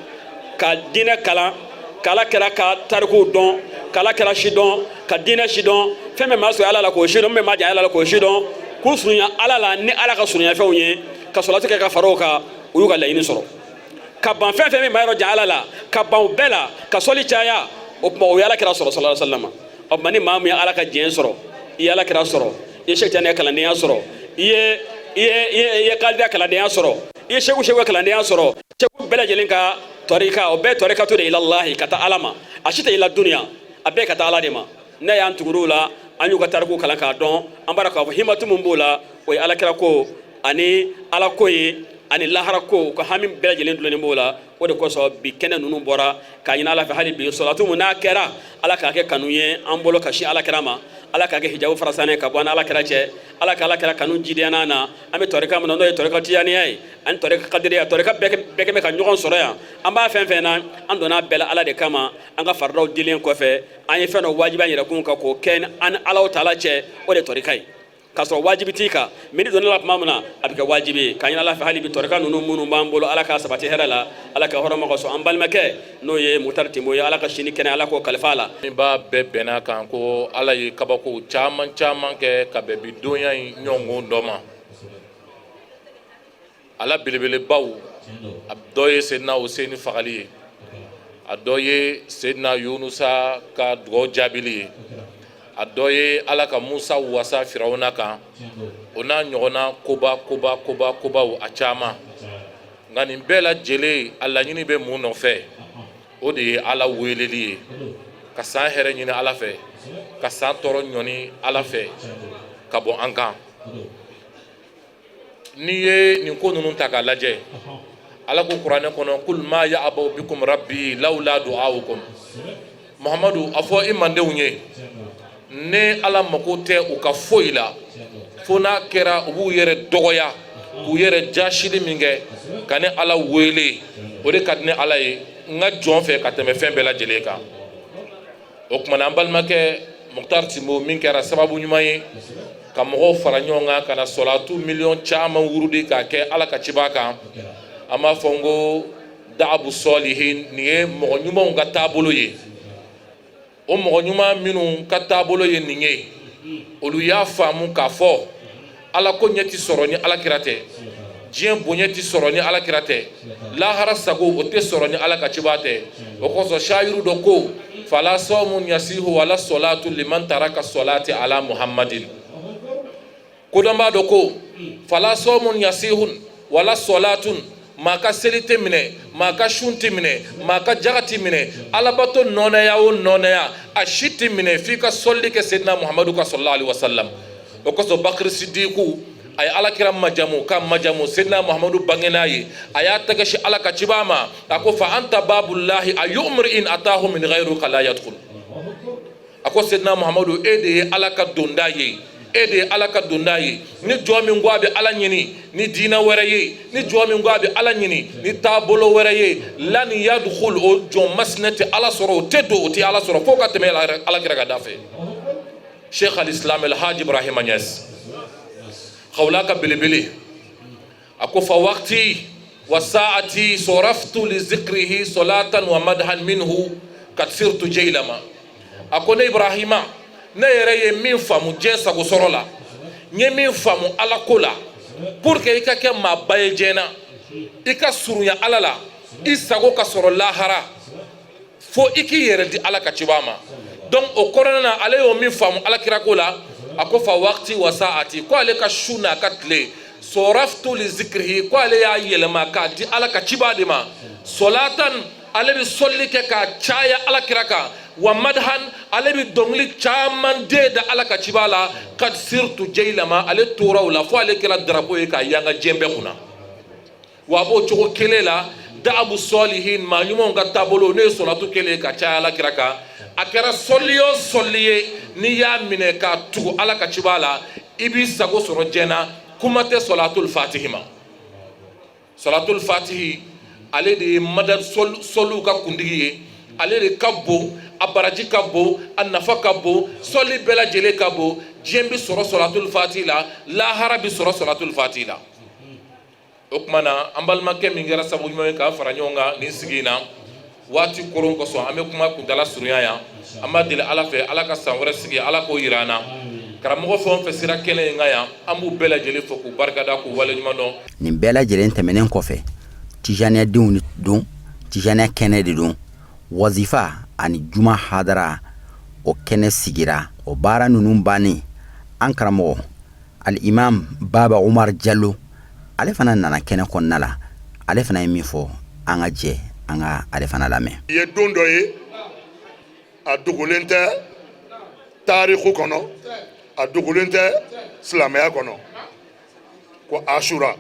ka diinɛ kalan, k'ala kira ka tarikuw dɔn, k'ala kira si dɔn, ka diinɛ si dɔn, fɛn bɛɛ maa sɔrɔ ala la k'o si dɔn, min bɛ maa jan ala la k'o si dɔn, k'u surunya ala la ni ala ka surunyafɛnw ye, ka sɔlatu kɛ ka fara o kan. U y'u ka laɲini sɔrɔ ka ban fɛn fɛn min maa yɔrɔ jan ala la, ka ban o bɛɛ la, ka sɔli caya. O tuma, o ye ala kira sɔrɔ, sallallahu alaihi wasallam. O tuma, ni maa min ye ala ka diɲɛ sɔrɔ, i ye ala kira sɔrɔ, i ye Sɛki Tijani kalandenya sɔrɔ, i ye kadiriya kalandenya sɔrɔ, i ye seku kalandenya sɔrɔ, seku bɛɛ lajɛlen ka tɔrika, o bɛɛ tɔrika to de ilallahi, ka taa ala ma. A si tɛ ila duniya, a bɛɛ ka taa ala de ma. Ne y'an tugur'u la, an y'u ka tariku kalan k'a dɔn, an b'a dɔn k'a fɔ himatu min b'o la, o ye alakira ko ani ala ko ye ani lahara ko. U ka hami bɛɛ lajɛlen dulonnen b'o la. O de kosɔn bi kɛnɛ ninnu bɔra. K'a ɲini ala fɛ hali bi, sɔlatu mun n'a kɛra, ala k'a kɛ kanu ye an bolo ka sin ala kira ma. Ala k'a kɛ hijabu farasanen ka bɔ an ala kira cɛ. Ala ka ala kira kanu jidiya n'an na. An bɛ tɔrika min na, n'o ye tɔrika tijaniya ye ani tɔrika kadiriya, tɔrika bɛɛ kɛ bɛ ka ɲɔgɔn sɔrɔ yan. An b'a fɛn fɛn na, an donna bɛɛ la ala de kama. An ka faridaw dilen kɔfɛ, an ye fɛn dɔ wajibi an yɛrɛ kun kan k'o kɛ an ni Alahu taala cɛ, o de ye tɔrika ye. K'a sɔrɔ wajibi t'i kan, mais n'i donna la tuma min na, a bɛ kɛ wajibi ye. K'a ɲini ala fɛ hali bi, tɔrika ninnu minnu b'an bolo, ala k'a sabati hɛrɛ la, ala ka hɔrɔma ka sɔn an balimakɛ n'o ye Mutari Tinbo ye. Ala ka sini kɛnɛ, ala k'o kalifa a la. N b'a bɛɛ bɛnna kan ko ala ye kabako caman caman kɛ ka bɛn bi donya in ɲɔgɔn dɔ ma. Ala belebelebaw, a dɔ ye Sedina Huseni fagali ye, a dɔ ye Sedina Yunusa ka dugaw jaabili ye, a dɔ ye ala ka Musa wasa Firawuna kan, o n'a ɲɔgɔnna koba koba koba kobaw a caman. Nka nin bɛɛ lajɛlen, a laɲini bɛ mun nɔfɛ? O de ye ala weleli ye, ka san hɛrɛ ɲini ala fɛ, ka san tɔɔrɔ ɲɔni ala fɛ ka bɔ an kan. N'i ye nin ko ninnu ta k'a lajɛ, ala ko kuranɛ kɔnɔ: kul ma ya'ba'u bikum rabbi lawla du'aukum. Muhamadu, a fɔ i mandenw ye, ne ala mako tɛ u ka foyi la, fo n'a kɛra u b'u yɛrɛ dɔgɔya k'u yɛrɛ jasili min kɛ ka ne ala wele. O de ka di ne ala ye n ka jɔn fɛ ka tɛmɛ fɛn bɛɛ lajɛlen kan. O tuma na, an balimakɛ Mukutari Tinbo min kɛra sababu ɲuman ye ka mɔgɔw fara ɲɔgɔn kan ka na sɔlatu miliyɔn caman wurudi k'a kɛ ala ka ciba kan, an b'a fɔ n ko da'abu sɔlihin, nin ye mɔgɔ ɲumanw ka taabolo ye. O mɔgɔ ɲuman minnu ka taabolo ye nin ye, olu y'a faamu k'a fɔ ala ko ɲɛ ti sɔrɔ ni ala kira tɛ, diɲɛ bonya ti sɔrɔ ni ala kira tɛ, lahara sago o tɛ sɔrɔ ni ala ka ciba tɛ. O kosɔn shayiru dɔ ko: fala sɔmun yasihu wala sɔlatu liman taraka sɔlati ala muhammadin. Kodɔnbaa dɔ ko: fala sɔmun yasihun wala sɔlatun, maa ka seli tɛ minɛ, maa ka sun tɛ minɛ, maa ka jaga tɛ minɛ, alabato nɔnɛya o nɔnɛya, a si tɛ minɛ f'i ka sɔli kɛ Sedina Muhamadu ka, sallallahu alaihi wasallam. O kosɔn Bakiri Sidiku A ye Alakira majamu ka majamu. Seydina Muhamadu bangena ye, a y'a tɛgɛ sin Ala ka ciba ma, a ko: fa anta babulahi ayu mri'in atahu min ghayruka la yadkhul. A ko: Seydina Muhamadu, e de ye Ala ka donda ye, e de ye Ala ka donda ye. Ni jɔn min ko a bɛ Ala ɲini ni diinɛ wɛrɛ ye, ni jɔn min ko a bɛ Ala ɲini ni taabolo wɛrɛ ye, lan yadkhul, o jɔn masinɛ tɛ Ala sɔrɔ, o tɛ don, o tɛ Ala sɔrɔ fo ka tɛmɛ Ala kira ka da fɛ. Sheikh al-Islam El Hadj Ibrahima Niass, xawla ka belebele, a ko: fa waqti wa saati soraftu li zikrihi solatan wa madhan minhu kad sirtu jaylama. A ko: ne Ibrahima, ne yɛrɛ ye min faamu diɲɛ sago sɔrɔ la, n ye min faamu Ala ko la, pour que i ka kɛ maaba ye diɲɛ na, i ka surunya Ala la, i sago ka sɔrɔ lahara, fo i k'i yɛrɛ di Ala ka ciba ma. Donc o kɔnɔna na, ale y'o min faamu Ala kira ko la, a ko: fa waqti wa saati, ko ale ka su n'a ka tile, soraftu li zikrihi, ko ale y'a yɛlɛma k'a di Ala ka ciba de ma. Solatan, ale bɛ sɔli kɛ k'a caya Ala kira kan, wa madhan, ale bɛ dɔnkili caman den da Ala ka ciba la. Kad sirtu jaylama, ale tora o la fo ale kɛra drapeau ye k'a yanga diɲɛ bɛɛ kunna. Wa a b'o cogo kelen la, daabu sɔlihin, maa ɲumanw ka taabolo, n'o ye sɔlatu kelen ye ka caya Ala kira kan. A kɛra sɔli o sɔli ye, n'i y'a minɛ k'a tugu Ala ka ciba la, i b'i sago sɔrɔ diɲɛ na. Kuma tɛ sɔlatul fatihi ma. Sɔlatul fatihi, ale de ye madad sɔliw ka kuntigi ye. Ale de ka bon, a baraji ka bon, a nafa ka bon, sɔli bɛɛ lajɛlen ka bon. Diɲɛ bɛ sɔrɔ sɔlatul fatihi la, lahara bɛ sɔrɔ sɔlatul fatihi la. O tuma na, an balimakɛ min kɛra sababu ɲuman ye k'an fara ɲɔgɔn kan nin sigi in na, waati koron kosɔn, an bɛ kuma kuntala surunya yan. An b'a deli Ala fɛ, Ala ka san wɛrɛ sigi, Ala k'o yira an na. Karamɔgɔ fɛn o fɛn sera kɛnɛ in kan yan, an b'u bɛɛ lajɛlen fo k'u barikada, k'u waleɲuman dɔn. Nin bɛɛ lajɛlen tɛmɛnen kɔfɛ, tijaniyadenw don, tijaniya kɛnɛ de don. Wazifa ani juma hadara, o kɛnɛ sigira. O baara ninnu bannen, an karamɔgɔ Alimam Baba Umar Jalo, ale fana nana kɛnɛ kɔnɔna la. Ale fana ye min fɔ, an ka jɛ an ka ale fana lamɛn. I ye don dɔ ye, a dogolen tɛ tariku kɔnɔ, a dogolen tɛ silamɛya kɔnɔ, ko Asura.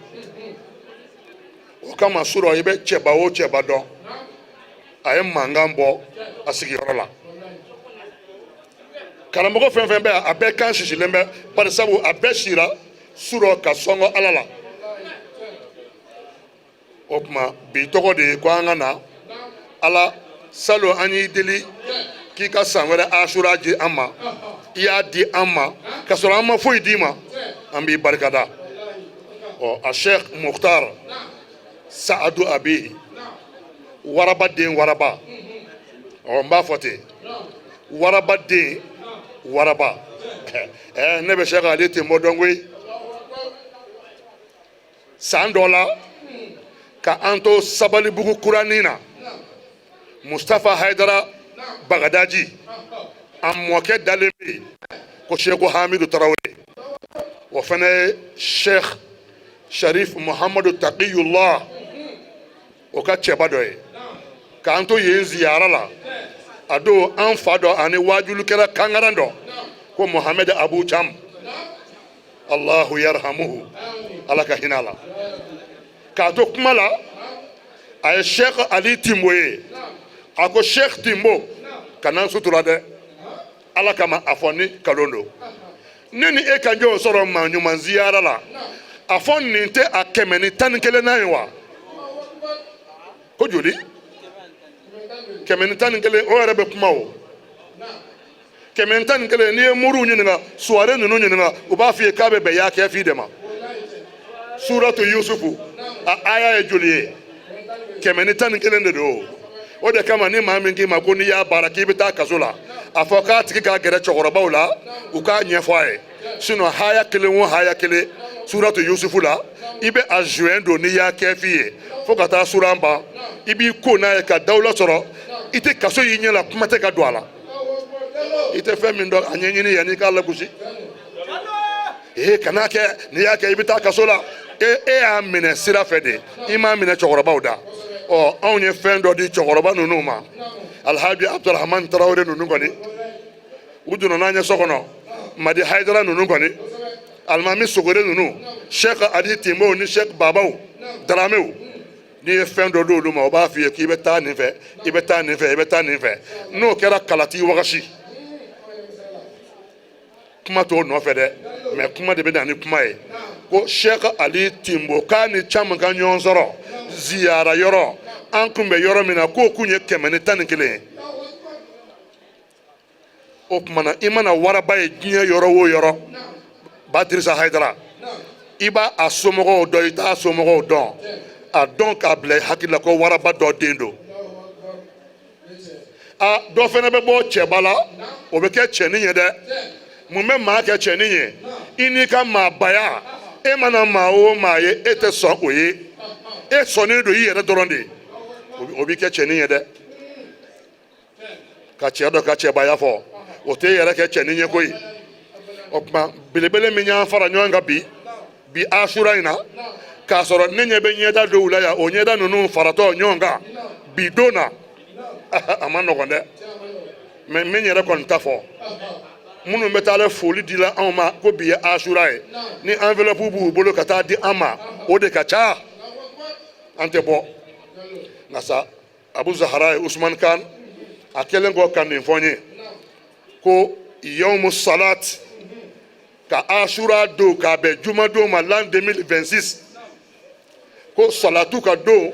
O kama surɔ, i bɛ cɛba o cɛba dɔn, a ye mankan bɔ a sigiyɔrɔ la. Karamɔgɔ fɛn fɛn bɛ yan, a bɛɛ kan sisilen bɛ, bari sabu a bɛɛ sira surɔ ka sɔngɔ Ala la. O tuma bi tɔgɔ de ye ko an ka na Ala. Salon an y'i deli k'i ka san wɛrɛ Asura di an ma, i y'a di an ma ka sɔrɔ an ma foyi d'i ma, an b'i barikada. Ɔ, a Sheikh Mukhtar Saadu Abi, waraba den waraba, ɔ, n b'a fɔ ten, waraba den waraba. Ɛɛ, ne bɛ se k'ale tenbɔ dɔn koyi. San dɔ la, ka an to Sabalibugu kuranin na, Mustafa Hayidara Bagadaji, a mɔkɛ dalen bɛ yen ko Seku Hamidu Tarawele, o fana ye Sheikh Sharif Muhamadu Taqiyullah, o ka cɛba dɔ ye. K'an to yen ziyara la, a don an fa dɔ ani waajulikɛla kangaran dɔ ko Mohamɛd Abu Cam, Allahu yarhamuhu, Ala ka hinɛ a la. K'a to kuma la, a ye Sheikh Ali Timbo ye, a ko: Sheikh Timbo, kana n sutura dɛ, Ala kama, a fɔ ni kalon don. Ne ni e ka ɲɔgɔn sɔrɔ maa ɲuman ziyara la, a fɔ nin tɛ a 111nan ye wa? Ko joli? 111. O yɛrɛ bɛ kuma o 111. N'i ye moriw ɲininka, suware ninnu ɲininka, u b'a f'i ye k'a bɛ bɛn yaa kɛfi de ma. Suratu Yusufu, a aya ye joli ye? 111 de don. O de kama, ni maa min k'i ma ko n'i y'a baara k'i bɛ taa kaso la, a fɔ k'a tigi k'a gɛrɛ cɛkɔrɔbaw la, u k'a ɲɛfɔ a ye. Sinon haya kelen o haya kelen suratu Yusufu la, i bɛ a joint don ni yaa kɛfi ye fo ka taa suran ban. I b'i ko n'a ye ka dawula sɔrɔ, i tɛ kaso y'i ɲɛ la, kuma tɛ ka don a la. I tɛ fɛn min dɔn, a ɲɛɲini yanni i k'a lagosi. Ee, kan'a kɛ, n'i y'a kɛ i bɛ taa kaso la. E y'a minɛ sira fɛ de, i m'a minɛ cɛkɔrɔbaw da. Ɔ, anw ye fɛn dɔ di cɛkɔrɔba ninnu ma, Alhaji Abdulrahman Tarawele ninnu kɔni, u donna n'an ye so kɔnɔ, Madi Hayidara ninnu kɔni. Alimami Sogore ninnu, Sɛki Ali Tinbow ni Sɛki Babaw Daramew, n'i ye fɛn dɔ d'olu ma, o b'a f'i ye k'i bɛ taa nin fɛ, i bɛ taa nin fɛ, i bɛ taa nin fɛ. N'o kɛra kalati wagasi, kuma t'o nɔfɛ dɛ, mɛ kuma de bɛ na ni kuma ye. Ko Sɛki Ali Tinbo k'a ni caman ka ɲɔgɔn sɔrɔ ziyara yɔrɔ, an kun bɛ yɔrɔ min na, k'o kun ye 111 ye. O tuma na, i mana waraba ye diɲɛ yɔrɔ o yɔrɔ, Badirisa Hayidara, i b'a a somɔgɔw dɔn, i t'a somɔgɔw dɔn, a dɔn k'a bila i hakili la ko waraba dɔ den don. A dɔ fana bɛ bɔ cɛba la, o bɛ kɛ cɛnin ye dɛ. Mun bɛ maa kɛ cɛnin ye? I n'i ka maabaya, e mana maa o maa ye, e tɛ sɔn o ye, e sɔnnen don i yɛrɛ dɔrɔn de ye, o b'i kɛ cɛnin ye dɛ. Ka cɛ dɔ ka cɛbaya fɔ, o tɛ yɛrɛ kɛ cɛnin ye koyi. O tuma belebele min y'an fara ɲɔgɔn kan bi bi asura in na, k'a sɔrɔ ne ɲɛ bɛ ɲɛda dɔw la yan, o ɲɛda ninnu faratɔ ɲɔgɔn kan bi don na, a ma nɔgɔn dɛ. Mɛ n bɛ n yɛrɛ kɔni ta fɔ, minnu bɛ taa foli di la anw ma ko bi ye asura ye, ni enveloppe b'u bolo ka taa di an ma, o de ka ca, an tɛ bɔ. Nka sa, Abu Zahara ye Usman Kan, a kɛlen kɔ ka nin fɔ n ye ko yawmu salat, ka asura don k'a bɛn jumadon ma l'an 2026, ko salatu ka don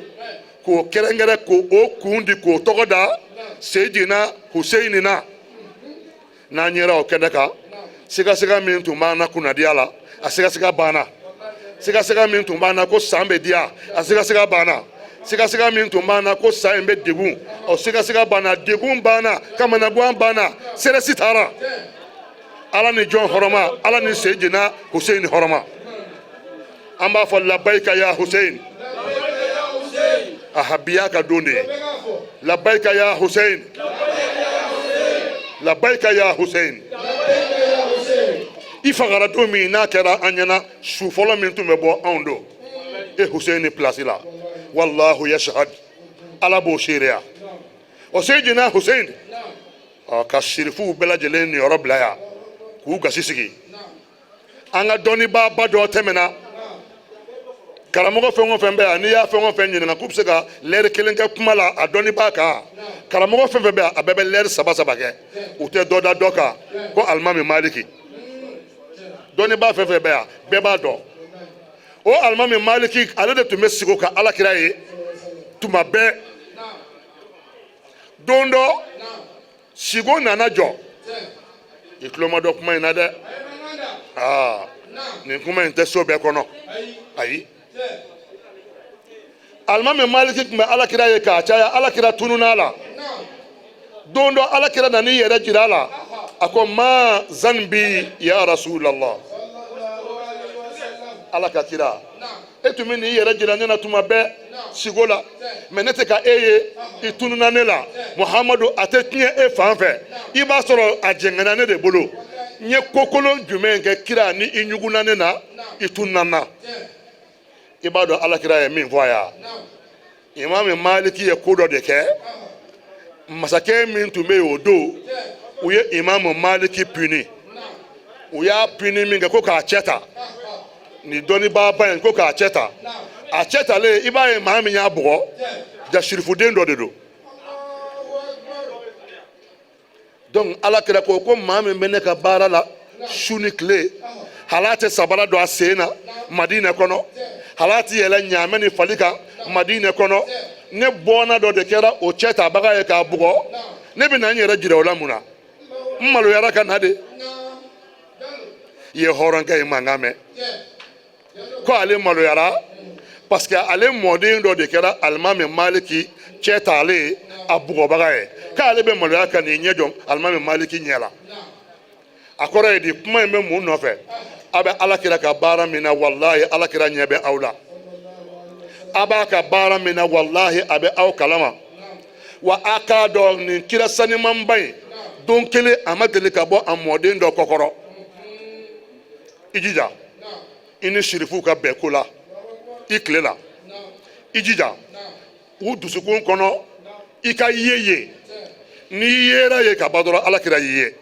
k'o kɛrɛnkɛrɛn, k'o o kun di, k'o tɔgɔ da Seyidina Huseyini na. N'an yera o kɛnɛ kan, sigasiga min tun b'an na kunnadiya la, a sigasiga banna. Sigasiga min tun b'an na ko san bɛ diya, a sigasiga banna. Sigasiga min tun b'an na ko san in bɛ degun, o sigasiga banna. Degun banna, kamanagan banna, stress taara. Ala ni jɔn hɔrɔma? Ala ni Seyidina Huseyini hɔrɔma. An b'a fɔ labayika ya Hussein. Aha, bi y'a ka don de ye. Labayika ya Hussein, labayika ya Hussein. I fagara don min n'a kɛra an ɲɛna su fɔlɔ min tun bɛ bɔ anw don e Hussein place la, wallahu yashhad, Ala b'o seereya. O Seyidina Hussein ɔ ka sirifuw bɛɛ lajɛlen niyɔrɔ bila yan k'u gasi sigi. An ka dɔnnibaaba dɔ tɛmɛna, karamɔgɔ fɛn o fɛn bɛ yan, n'i y'a fɛn o fɛn ɲininka k'u bɛ se ka lɛri kelen kɛ kuma la a dɔnnibaa kan, karamɔgɔ fɛn fɛn bɛ yan, a bɛɛ bɛ lɛri saba saba kɛ, u tɛ dɔ da dɔ kan. Ko Alimami Maliki, dɔnnibaa fɛn fɛn bɛ yan, bɛɛ b'a dɔn o Alimami Maliki, ale de tun bɛ sigi ka Alakira ye tuma bɛɛ. Don dɔ sigo nana jɔ. I tulo ma dɔ kuma in na dɛ. Aa, nin kuma in tɛ so bɛɛ kɔnɔ, ayi. Alimami Maliki tun bɛ Alakira ye k'a caya, Alakira tunun'a la. Don dɔ Alakira nan'i yɛrɛ jira a la, a ko ma zanbi ya Rasulallah. Ala ka kira, e tun bɛ n'i yɛrɛ jira ne na tuma bɛɛ sigo la, mɛ ne tɛ ka e ye, i tununna ne la. Muhamadu, a tɛ tiɲɛ e fan fɛ, i b'a sɔrɔ a jɛngɛnna ne de bolo. N ye kokolon jumɛn kɛ kira ni i ɲugunna ne na, i tununna n na? I b'a dɔn Alakira ye min fɔ a ye? Imami Maliki ye ko dɔ de kɛ. Masakɛ min tun bɛ yen o don, u ye Imamu Maliki puni. U y'a puni min kɛ, ko k'a cɛ ta, nin dɔnnibaaba in, ko k'a cɛ ta. A cɛ talen, i b'a ye maa min y'a bugɔ, ja sirifuden dɔ de don. Donc Ala kira ko ko maa min bɛ ne ka baara la su ni tile, hal'a tɛ sabara don a sen na Madinɛ kɔnɔ, hal'a tɛ yɛlɛ ɲaamɛ ni fali kan Madinɛ kɔnɔ, ne bɔnna dɔ de kɛra o cɛ tabaga ye k'a bugɔ. Ne bɛ na n yɛrɛ jira o la mun na? N maloyara ka na de. I ye hɔrɔnkɛ ye mankan mɛn ko ale maloyara parce que ale mɔden dɔ de kɛra Alimami Maliki cɛ t'ale a bugɔbaga ye, k'ale bɛ maloya ka n'i ɲɛ jɔ Alimami Maliki ɲɛ la. A kɔrɔ ye di? Kuma in bɛ mun nɔfɛ? A bɛ Ala kira ka baara min na, walahi Ala kira ɲɛ bɛ aw la. A b'a ka baara min na, walahi a bɛ aw kalama. Wa a k'a dɔn nin kira sanimanba in, don kelen a ma deli ka bɔ a mɔden dɔ kɔkɔrɔ. I jija i ni sirifuw ka bɛn ko la i tile la. I jija u dusukun kɔnɔ i ka ye ye. N'i yera ye ka ban dɔrɔn, Ala kira y'i ye.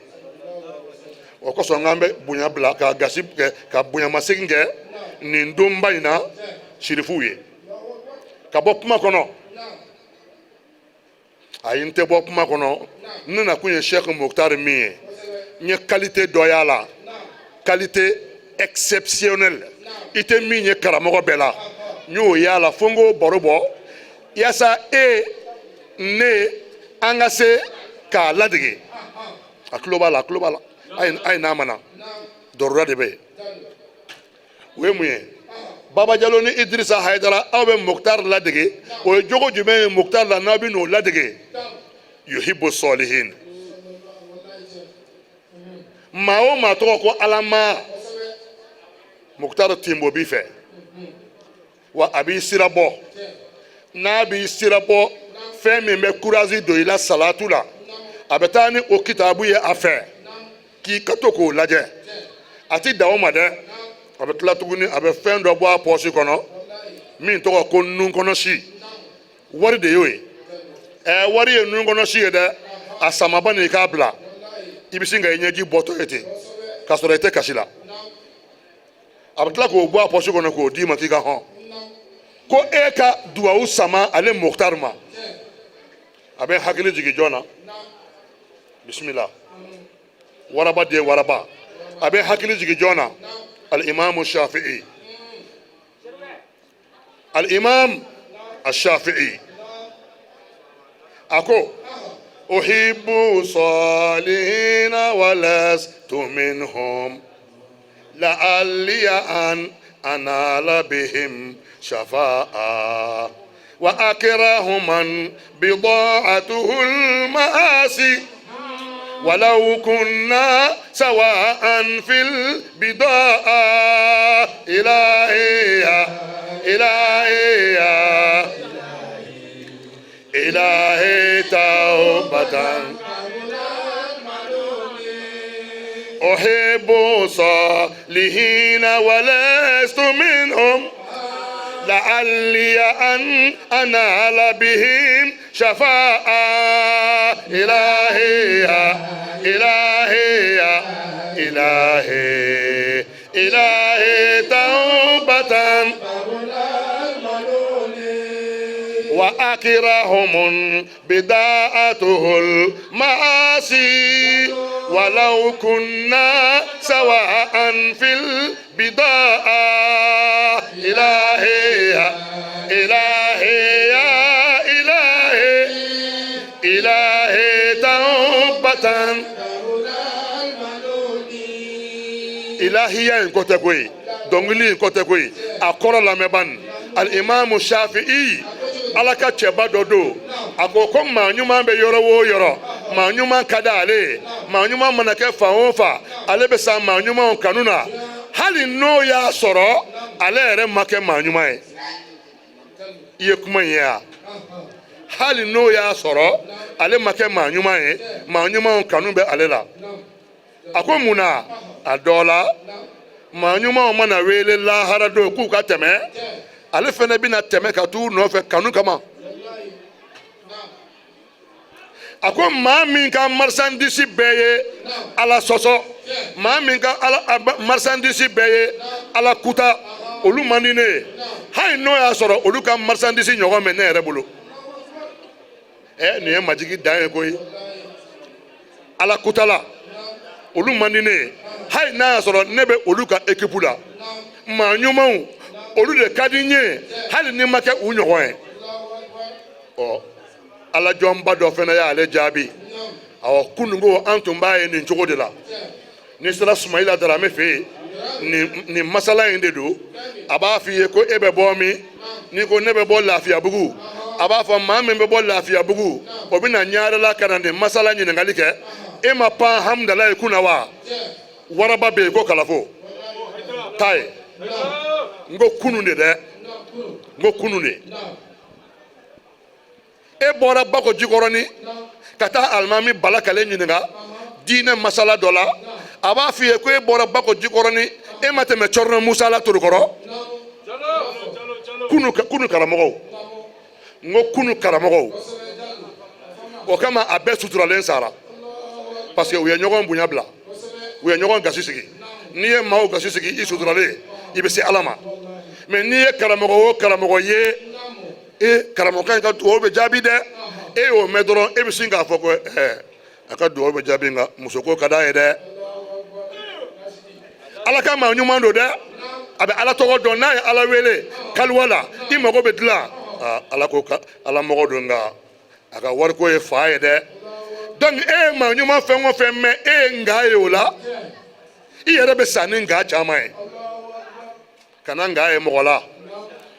O kosɔn k'an bɛ bonya bila ka gasi kɛ ka bonyamasegin kɛ nin donba in na sirifuw ye. Ka bɔ kuma kɔnɔ, ayi, n tɛ bɔ kuma kɔnɔ. Ne nakun ye Sɛki Mukutari min ye, n ye qualité dɔ y'a la, qualité exceptionnelle, i tɛ min ye karamɔgɔ bɛɛ la, n y'o y'a la fo n k'o baro bɔ yaasa e ne an ka se k'a ladege. A tulo b'a la, a tulo b'a la. A ye n'a ma na dɔrɔra de bɛ yen. O ye mun ye? Baba Jalo ni Idirisa Hayidara, aw bɛ Mukutari ladege, o ye jogo jumɛn ye Mukutari la n'aw bɛ n'o ladege? Yuhibu sɔlihin. Maa o maa tɔgɔ ko Alama, Mukutari tinbo b'i fɛ wa a b'i sira bɔ. N'a b'i sira bɔ, fɛn min bɛ courage don i la salatu la, a bɛ taa ni o kitabu ye a fɛ k'i ka to k'o lajɛ. A ti dan o ma dɛ, a bɛ tila tuguni, a bɛ fɛn dɔ bɔ a pɔsi kɔnɔ min tɔgɔ ko nunkɔnɔsi. Wari de y'o ye. Ɛɛ, wari ye nunkɔnɔsi ye dɛ. A samaba nin i k'a bila, i bɛ sin ka i ɲɛji bɔtɔ ye ten k'a sɔrɔ i tɛ kasi la. A bɛ tila k'o bɔ a pɔsi kɔnɔ k'o d'i ma k'i ka hɔn ko e ka duwawu sama ale Mukutari ma. A bɛ hakili jigin jɔn na? Bisimila, waraba den waraba. A bɛ hakili jigin jɔn na? Alimamu Shafi'i. Alimam Ashafi'i a ko: uhibbu salihina walastu minhum la'alliya an anala bihim shafa'a wa akrahu man bida'atuhu al-ma'asi ولو كنا سواء في البضاعة إلهي إلهي إلهي توبة أحب صالحين ولست منهم لعلي أن أنال بهم شفاعة إلهي إلهي إلهي إلهي توبة وأكرههم بداءته المعاصي ولو كنا سواء في البضاعة إلهي إلهي يا إلهي إلهي توبة ilahiya in ko tɛ koyi, dɔnkili in ko tɛ koyi, a kɔrɔ lamɛn bani. Alimamu Shafi'i, ala ka cɛba dɔ don, a ko ko maa ɲuman bɛ yɔrɔ o yɔrɔ, maa ɲuman ka di ale ye. Maa ɲuman mana kɛ fan o fan, ale bɛ sa maa ɲumanw kanu na, hali n'o y'a sɔrɔ ale yɛrɛ ma kɛ maa ɲuman ye. I ye kuma in ye wa? Hali n'o y'a sɔrɔ ale ma kɛ maa ɲuman ye, maa ɲumanw kanu bɛ ale la. A ko mun na? A dɔ la, maa ɲumanw mana wele lahara don k'u ka tɛmɛ, ale fana bɛna tɛmɛ ka t'u nɔfɛ kanu kama. A ko maa min ka marchandise bɛɛ ye ala sɔsɔ, maa min ka ala marchandise bɛɛ ye ala kuta, olu man di ne ye, hali n'o y'a sɔrɔ olu ka marchandise ɲɔgɔn bɛ ne yɛrɛ bolo. Ɛ, nin ye majigi dan ye koyi. Ala kutala, olu man di ne ye, hali n'a y'a sɔrɔ ne bɛ olu ka ekipu la. Maa ɲumanw, olu de ka di n ye, hali ni n ma kɛ u ɲɔgɔn ye. Ɔ, alajɔnba dɔ fana y'ale jaabi. Awɔ, kununko an tun b'a ye nin cogo de la. N'i sera Sumayila Darame fɛ yen, nin nin masala in de don. A b'a f'i ye ko e bɛ bɔ min? N'i ko ne bɛ bɔ Lafiyabugu, a b'a fɔ maa min bɛ bɔ Lafiyabugu, o bɛ na Ɲarela ka na nin masala ɲininkali kɛ. E ma pan Hamudalayi kunna wa? Waraba bɛ yen ko kalafo taa ye. N ko kunun de dɛ, n ko kunun de. E bɔra Bako Jikɔrɔni ka taa alimami Bala Kale ɲininka diinɛ masala dɔ la, a b'a f'i ye ko e bɔra Bako Jikɔrɔni, e ma tɛmɛ Cɔrɔnɔ Musa la Torokɔrɔ. Kunu kunu karamɔgɔw, n ko kunu karamɔgɔw. O kama a bɛɛ suturalen sara, parce que u ye ɲɔgɔn bonya bila. U ye ɲɔgɔn gasi sigi. N'i ye maaw gasi sigi i suturalen, i bɛ se Ala ma. Mais n'i ye karamɔgɔ o karamɔgɔ ye, e karamɔgɔkɛ in ka dugawu bɛ jaabi dɛ, e y'o mɛn dɔrɔn, e bɛ sin k'a fɔ ko ɛɛ a ka dugawu bɛ jaabi, nka musoko ka d'a ye dɛ. Ala ka maa ɲuman don dɛ, a bɛ Ala tɔgɔ dɔn, n'a ye Ala wele kaliwa la, i mago bɛ dilan, Ala ko ka Ala mɔgɔ don, nka a ka wariko ye fa ye dɛ. Donc e ye maa ɲuman fɛn o fɛn mɛn, e ye nka ye o la, i yɛrɛ bɛ sa ni nka caman ye. Kana nka ye mɔgɔ la.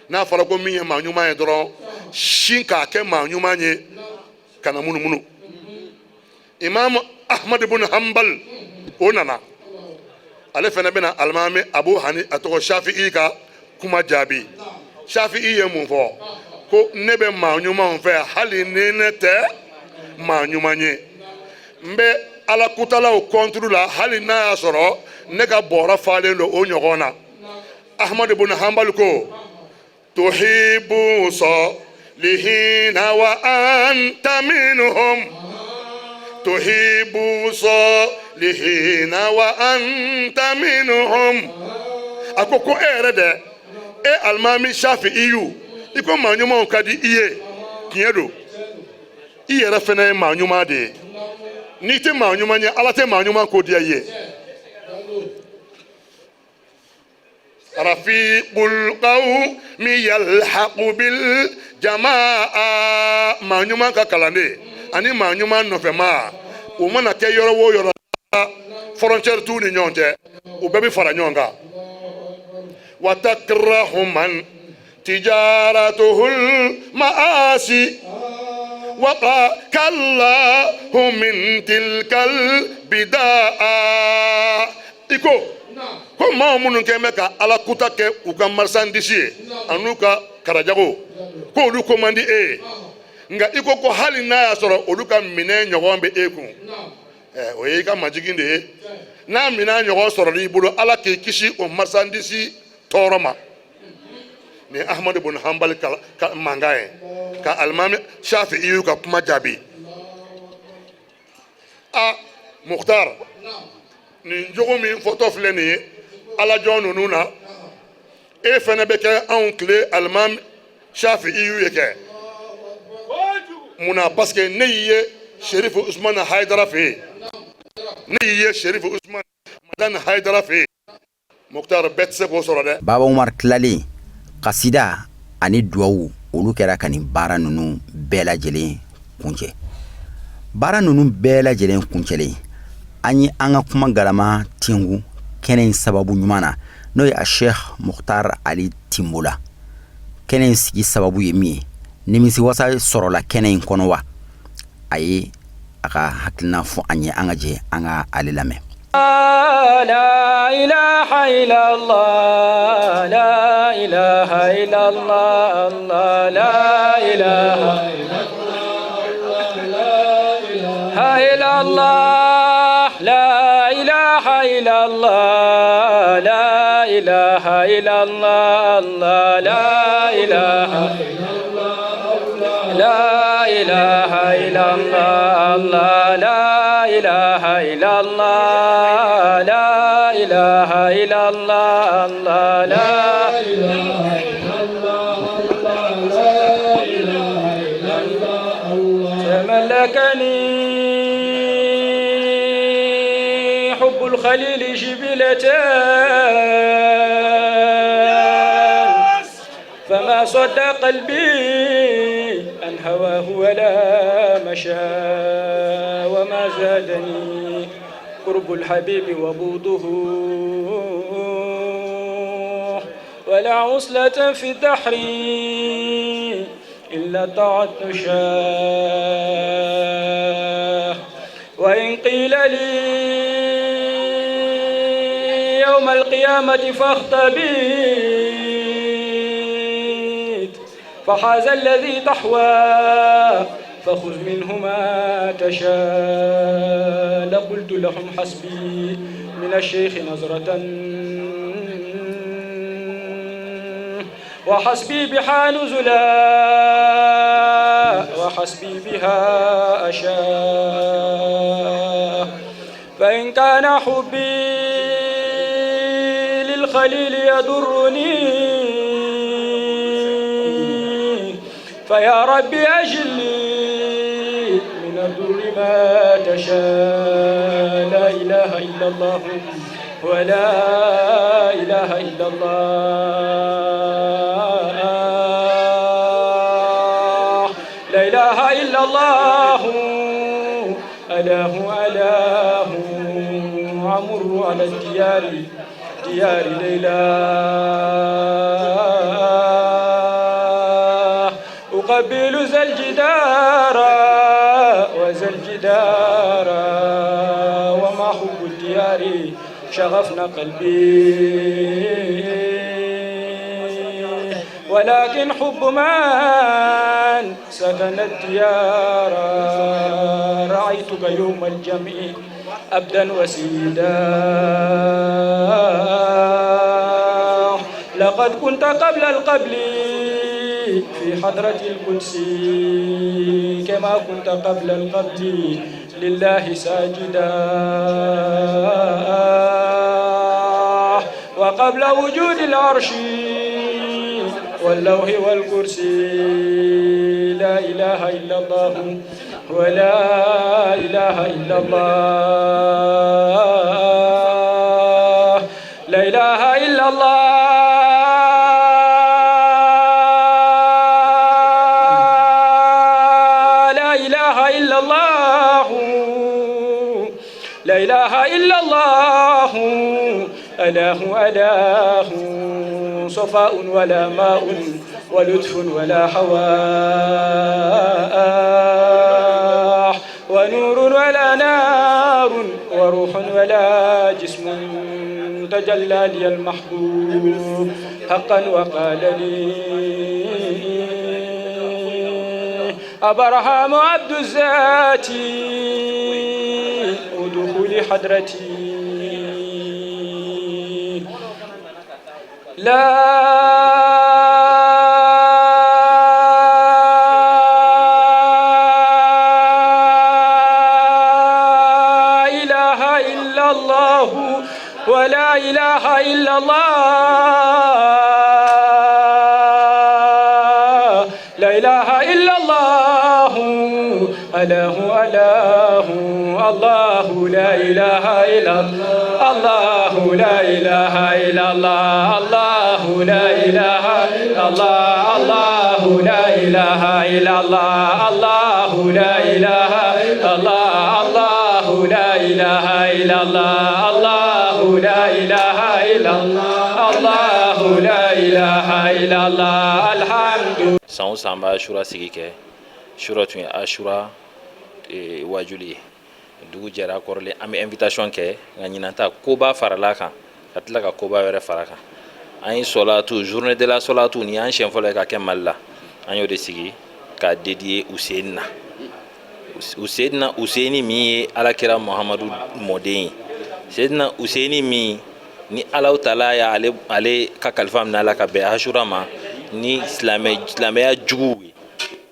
N'a fɔra ko min ye maa ɲuman ye dɔrɔn, sin k'a kɛ maa ɲuman ye, kana munumunu. Imam Ahmad ibn Hanbal, o nana, ale fana bɛna alimami Abu Hani a tɔgɔ Shafi'i ka kuma jaabi. Shafi'i ye mun fɔ? Ko ne bɛ maa ɲumanw fɛ hali ni ne tɛ maa ɲuman ye. N bɛ ala kutalaw kɔnturu la hali n'a y'a sɔrɔ ne ka bɔrɔ falen don o ɲɔgɔn na. Ahmad ibn Hanbal ko tuhibu salihina wa anta minhum, tuhibu salihina wa anta minhum. A ko ko e yɛrɛ dɛ, e alimami Shafi'iyu, i ko maa ɲumanw ka di i ye, tiɲɛ don, i yɛrɛ fana ye maa ɲuman de ye. N'i tɛ maa ɲuman ye, Ala tɛ maa ɲuman ko diya i ye. Rafiqul qawmi yalhaqu bil jamaa. Maa ɲuman ka kalanden ani maa ɲuman nɔfɛmaa, u mana kɛ yɔrɔ o yɔrɔ, frontière t'u ni ɲɔgɔn cɛ, u bɛɛ bɛ fara ɲɔgɔn kan. Wa takrahu man tijaratuhul maasi waqakallahu min tilkal bidaa. I ko ko maa minnu kɛn bɛ ka ala kuta kɛ u ka marchandise ye an'u ka karajago, ko olu ko man di e ye, nka i ko ko hali n'a y'a sɔrɔ olu ka minɛn ɲɔgɔn bɛ e kun, o ye i ka majigin de ye. N'a minɛn ɲɔgɔn sɔrɔla i bolo, Ala k'i kisi o marchandise tɔɔrɔ ma. Nin ye Ahmadu bun Hanbali ka mankan ye ka alimami Shafi'i ka kuma jaabi. A Mukhtar, nin jogo min fɔtɔ filɛ nin ye ala jɔn ninnu na, e fana bɛ kɛ anw tile alimami Shafi'i ye kɛ mun na? Parce que ne y'i ye Sherifu Usman Hayidara fɛ yen, ne y'i ye Sherifu Usman Madani Hayidara fɛ yen. Mukhtar, bɛɛ tɛ se k'o sɔrɔ dɛ. Baba Umar tilalen, kasida ani duwawu, olu kɛra ka nin baara ninnu bɛɛ lajɛlen kuncɛ. Baara ninnu bɛɛ lajɛlen kuncɛlen, an ye an ka kuma galama tengu kɛnɛ in sababu ɲuman na, n'o ye a Sheikh Mukhtar Ali Timbo la. Kɛnɛ in sigi sababu ye min ye, nimisiwasa sɔrɔla kɛnɛ in kɔnɔ wa? A ye a ka hakilina fɔ an ye, an ka jɛ an ka ale lamɛn. La ilaha illallah, la ilaha illallah, la ilaha illallah, la ilaha illallah, la ilaha illallah, la ilaha La ilaha illallah, la ilaha illallah, la ilaha illallah, la ilaha illallah, la ilaha illallah. تملكني حب الخليل جبلتان فما صد قلبي أن هواه ولا مشى وما زادني قرب الحبيب وبوضه ولا عسلة في الدحر إلا طاعة شاه وإن قيل لي يوم القيامة فاختبيت فحاز الذي تحوى فخذ منه ما تشاء لقلت لهم حسبي من الشيخ نظرة وحسبي بها نزلا وحسبي بها أشاء. فإن كان حبي للخليل يضرني فيا ربي أجلي من الضر ما تشاء لا إله إلا الله ولا إله إلا الله لا إله إلا الله أله أله أمر على الديار ديار ليلى أقبل ذا الجدار وذا الجدار وما حب الديار شغفنا قلبي ولكن حب من سكن الديار رأيتك يوم الجمع أبدا وسيدا لقد كنت قبل القبل في حضرة القدس كما كنت قبل القبل لله ساجدا وقبل وجود العرش واللوح والكرسي لا إله إلا الله ولا إله إلا الله لا إله إلا الله لا إله إلا الله لا إله إلا الله أله أله صفاء ولا ماء ولطف ولا هواء ونور ولا نار وروح ولا جسم تجلى لي المحبوب حقا وقال لي أبرهام عبد الذات ودخول حضرتي لا إله إلا الله ولا إله إلا الله لا إله إلا الله أله أله الله لا إله إلا الله الله لا إله إلا الله الله لا إله إلا الله الله لا إله إلا الله الله لا إله إلا الله الله لا إله إلا الله الله لا إله إلا الله الله لا إله إلا الله الحمد San o san an bɛ asura sigi kɛ sura tun ye asura wajuli ye dugu jɛra kɔrɔlen an bɛ invitation kɛ nka ɲinan ta koba farala kan ka tila ka koba wɛrɛ fara kan an ye sɔlatu journée de la sɔlatu nin y'an siɲɛ fɔlɔ ye ka kɛ mali la an y'o de sigi k'a dédié Useni na Usedina Useni min ye alakira Muhamadu mɔden ye Sedina Useni min ni Alahu taala y'ale ale ka kalifa minɛ a la ka bɛn Asura ma ni silamɛya juguw ye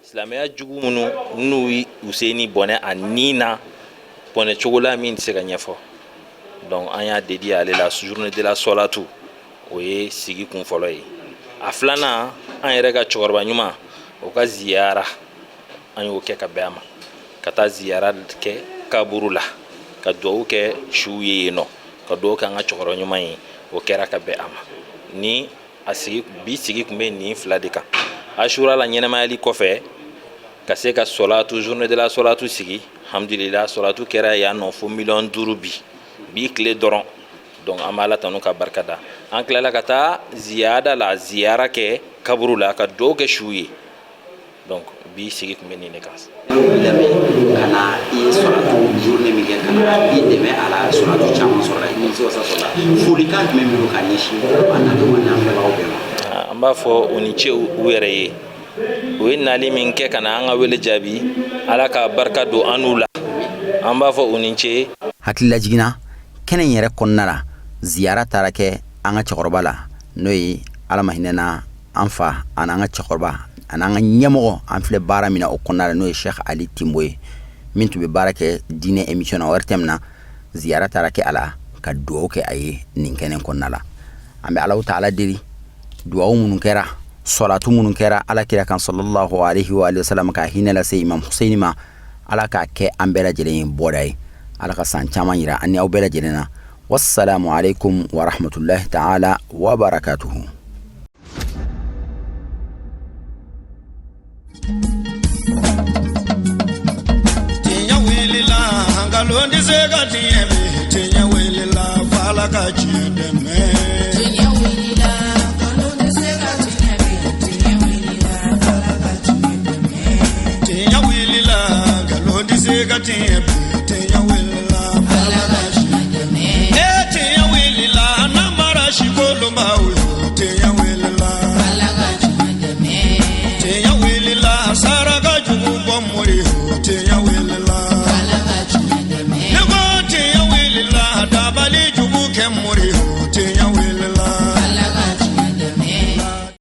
silamɛya jugu minnu n'u ye Useni bɔnɛ a ni na bɔnɛ cogo la min tɛ se ka ɲɛfɔ donc an y'a dédié ale la journée de la sɔlatu o ye sigi kun fɔlɔ ye a filanan an yɛrɛ ka cɛkɔrɔba ɲuman o ka ziyara an y'o kɛ ka bɛn a ma ka taa ziyara kɛ kaburu la ka dugawu kɛ suw ye yen nɔ ka dugawu kɛ an ka cɛkɔrɔba ɲuman ye o kɛra ka bɛn a ma ni a sigi bi sigi tun bɛ nin fila de kan asura la ɲɛnamayali kɔfɛ ka se ka sɔlatu journée de la sɔlatu sigi alhamdulillah sɔlatu kɛra yan nɔ fo miliyɔn 5 bi bi tile dɔrɔn donc an b'ala tanu ka barika da an tilala ka taa ziyada la ziyara kɛ kaburu la ka dugawu kɛ su ye donc bi sigi tun bɛ nin de kan lamɛn ka na i ye sɔrɔtu journée min kɛ ka na i dɛmɛ a la sɔrɔtu caman sɔrɔla i nimisi wasa sɔrɔla folikan jumɛn b'i bolo ka ɲɛsin an nadenw ani an filɛbagaw bɛɛ ma an b'a fɔ u ni ce u yɛrɛ ye u ye nali min kɛ ka na an ka wele jaabi ala ka barika don an n'u la an b'a fɔ u ni ce Hakililajigin na kɛnɛ in yɛrɛ kɔnɔna la ziyara taara kɛ an ka cɛkɔrɔba la n'o ye ala ma hinɛna an fa ani an ka cɛkɔrɔba ani an ka ɲɛmɔgɔ an filɛ baara min na o kɔnɔna la n'o ye Cheikh Ali Timbo ye min tun bɛ baara kɛ diinɛ émission na ORTM na. ziyara taara kɛ a la ka dugawu kɛ a ye nin kɛnɛ kɔnɔna la. An bɛ Alahu taala deli, dugawu minnu kɛra, sɔlatu minnu kɛra ala kira kan sallallahu alaihi wa sallam, ka hinɛ lase Imam Huseini ma, Ala k'a kɛ an bɛɛ lajɛlen ye bɔda ye. Ala ka san caman yira an ni aw bɛɛ lajɛlen na. Wassalamu alaikum wa rahmatullahi ta'ala wa barakatuhu. Tiɲɛ wulila, nkalon tɛ se ka tiɲɛ bi. Tiɲɛ wulila, f'Ala ka tiɲɛ dɛmɛ. Tiɲɛ wulila, nkalon tɛ se ka tiɲɛ bi. Tiɲɛ wulila, f'Ala ka tiɲɛ dɛmɛ. Tiɲɛ wulila, nkalon tɛ se ka tiɲɛ bi. Tiɲɛ wulila, f'Ala ka tiɲɛ dɛmɛ. Ee, tiɲɛ wulila, namara si kolonbaw ye.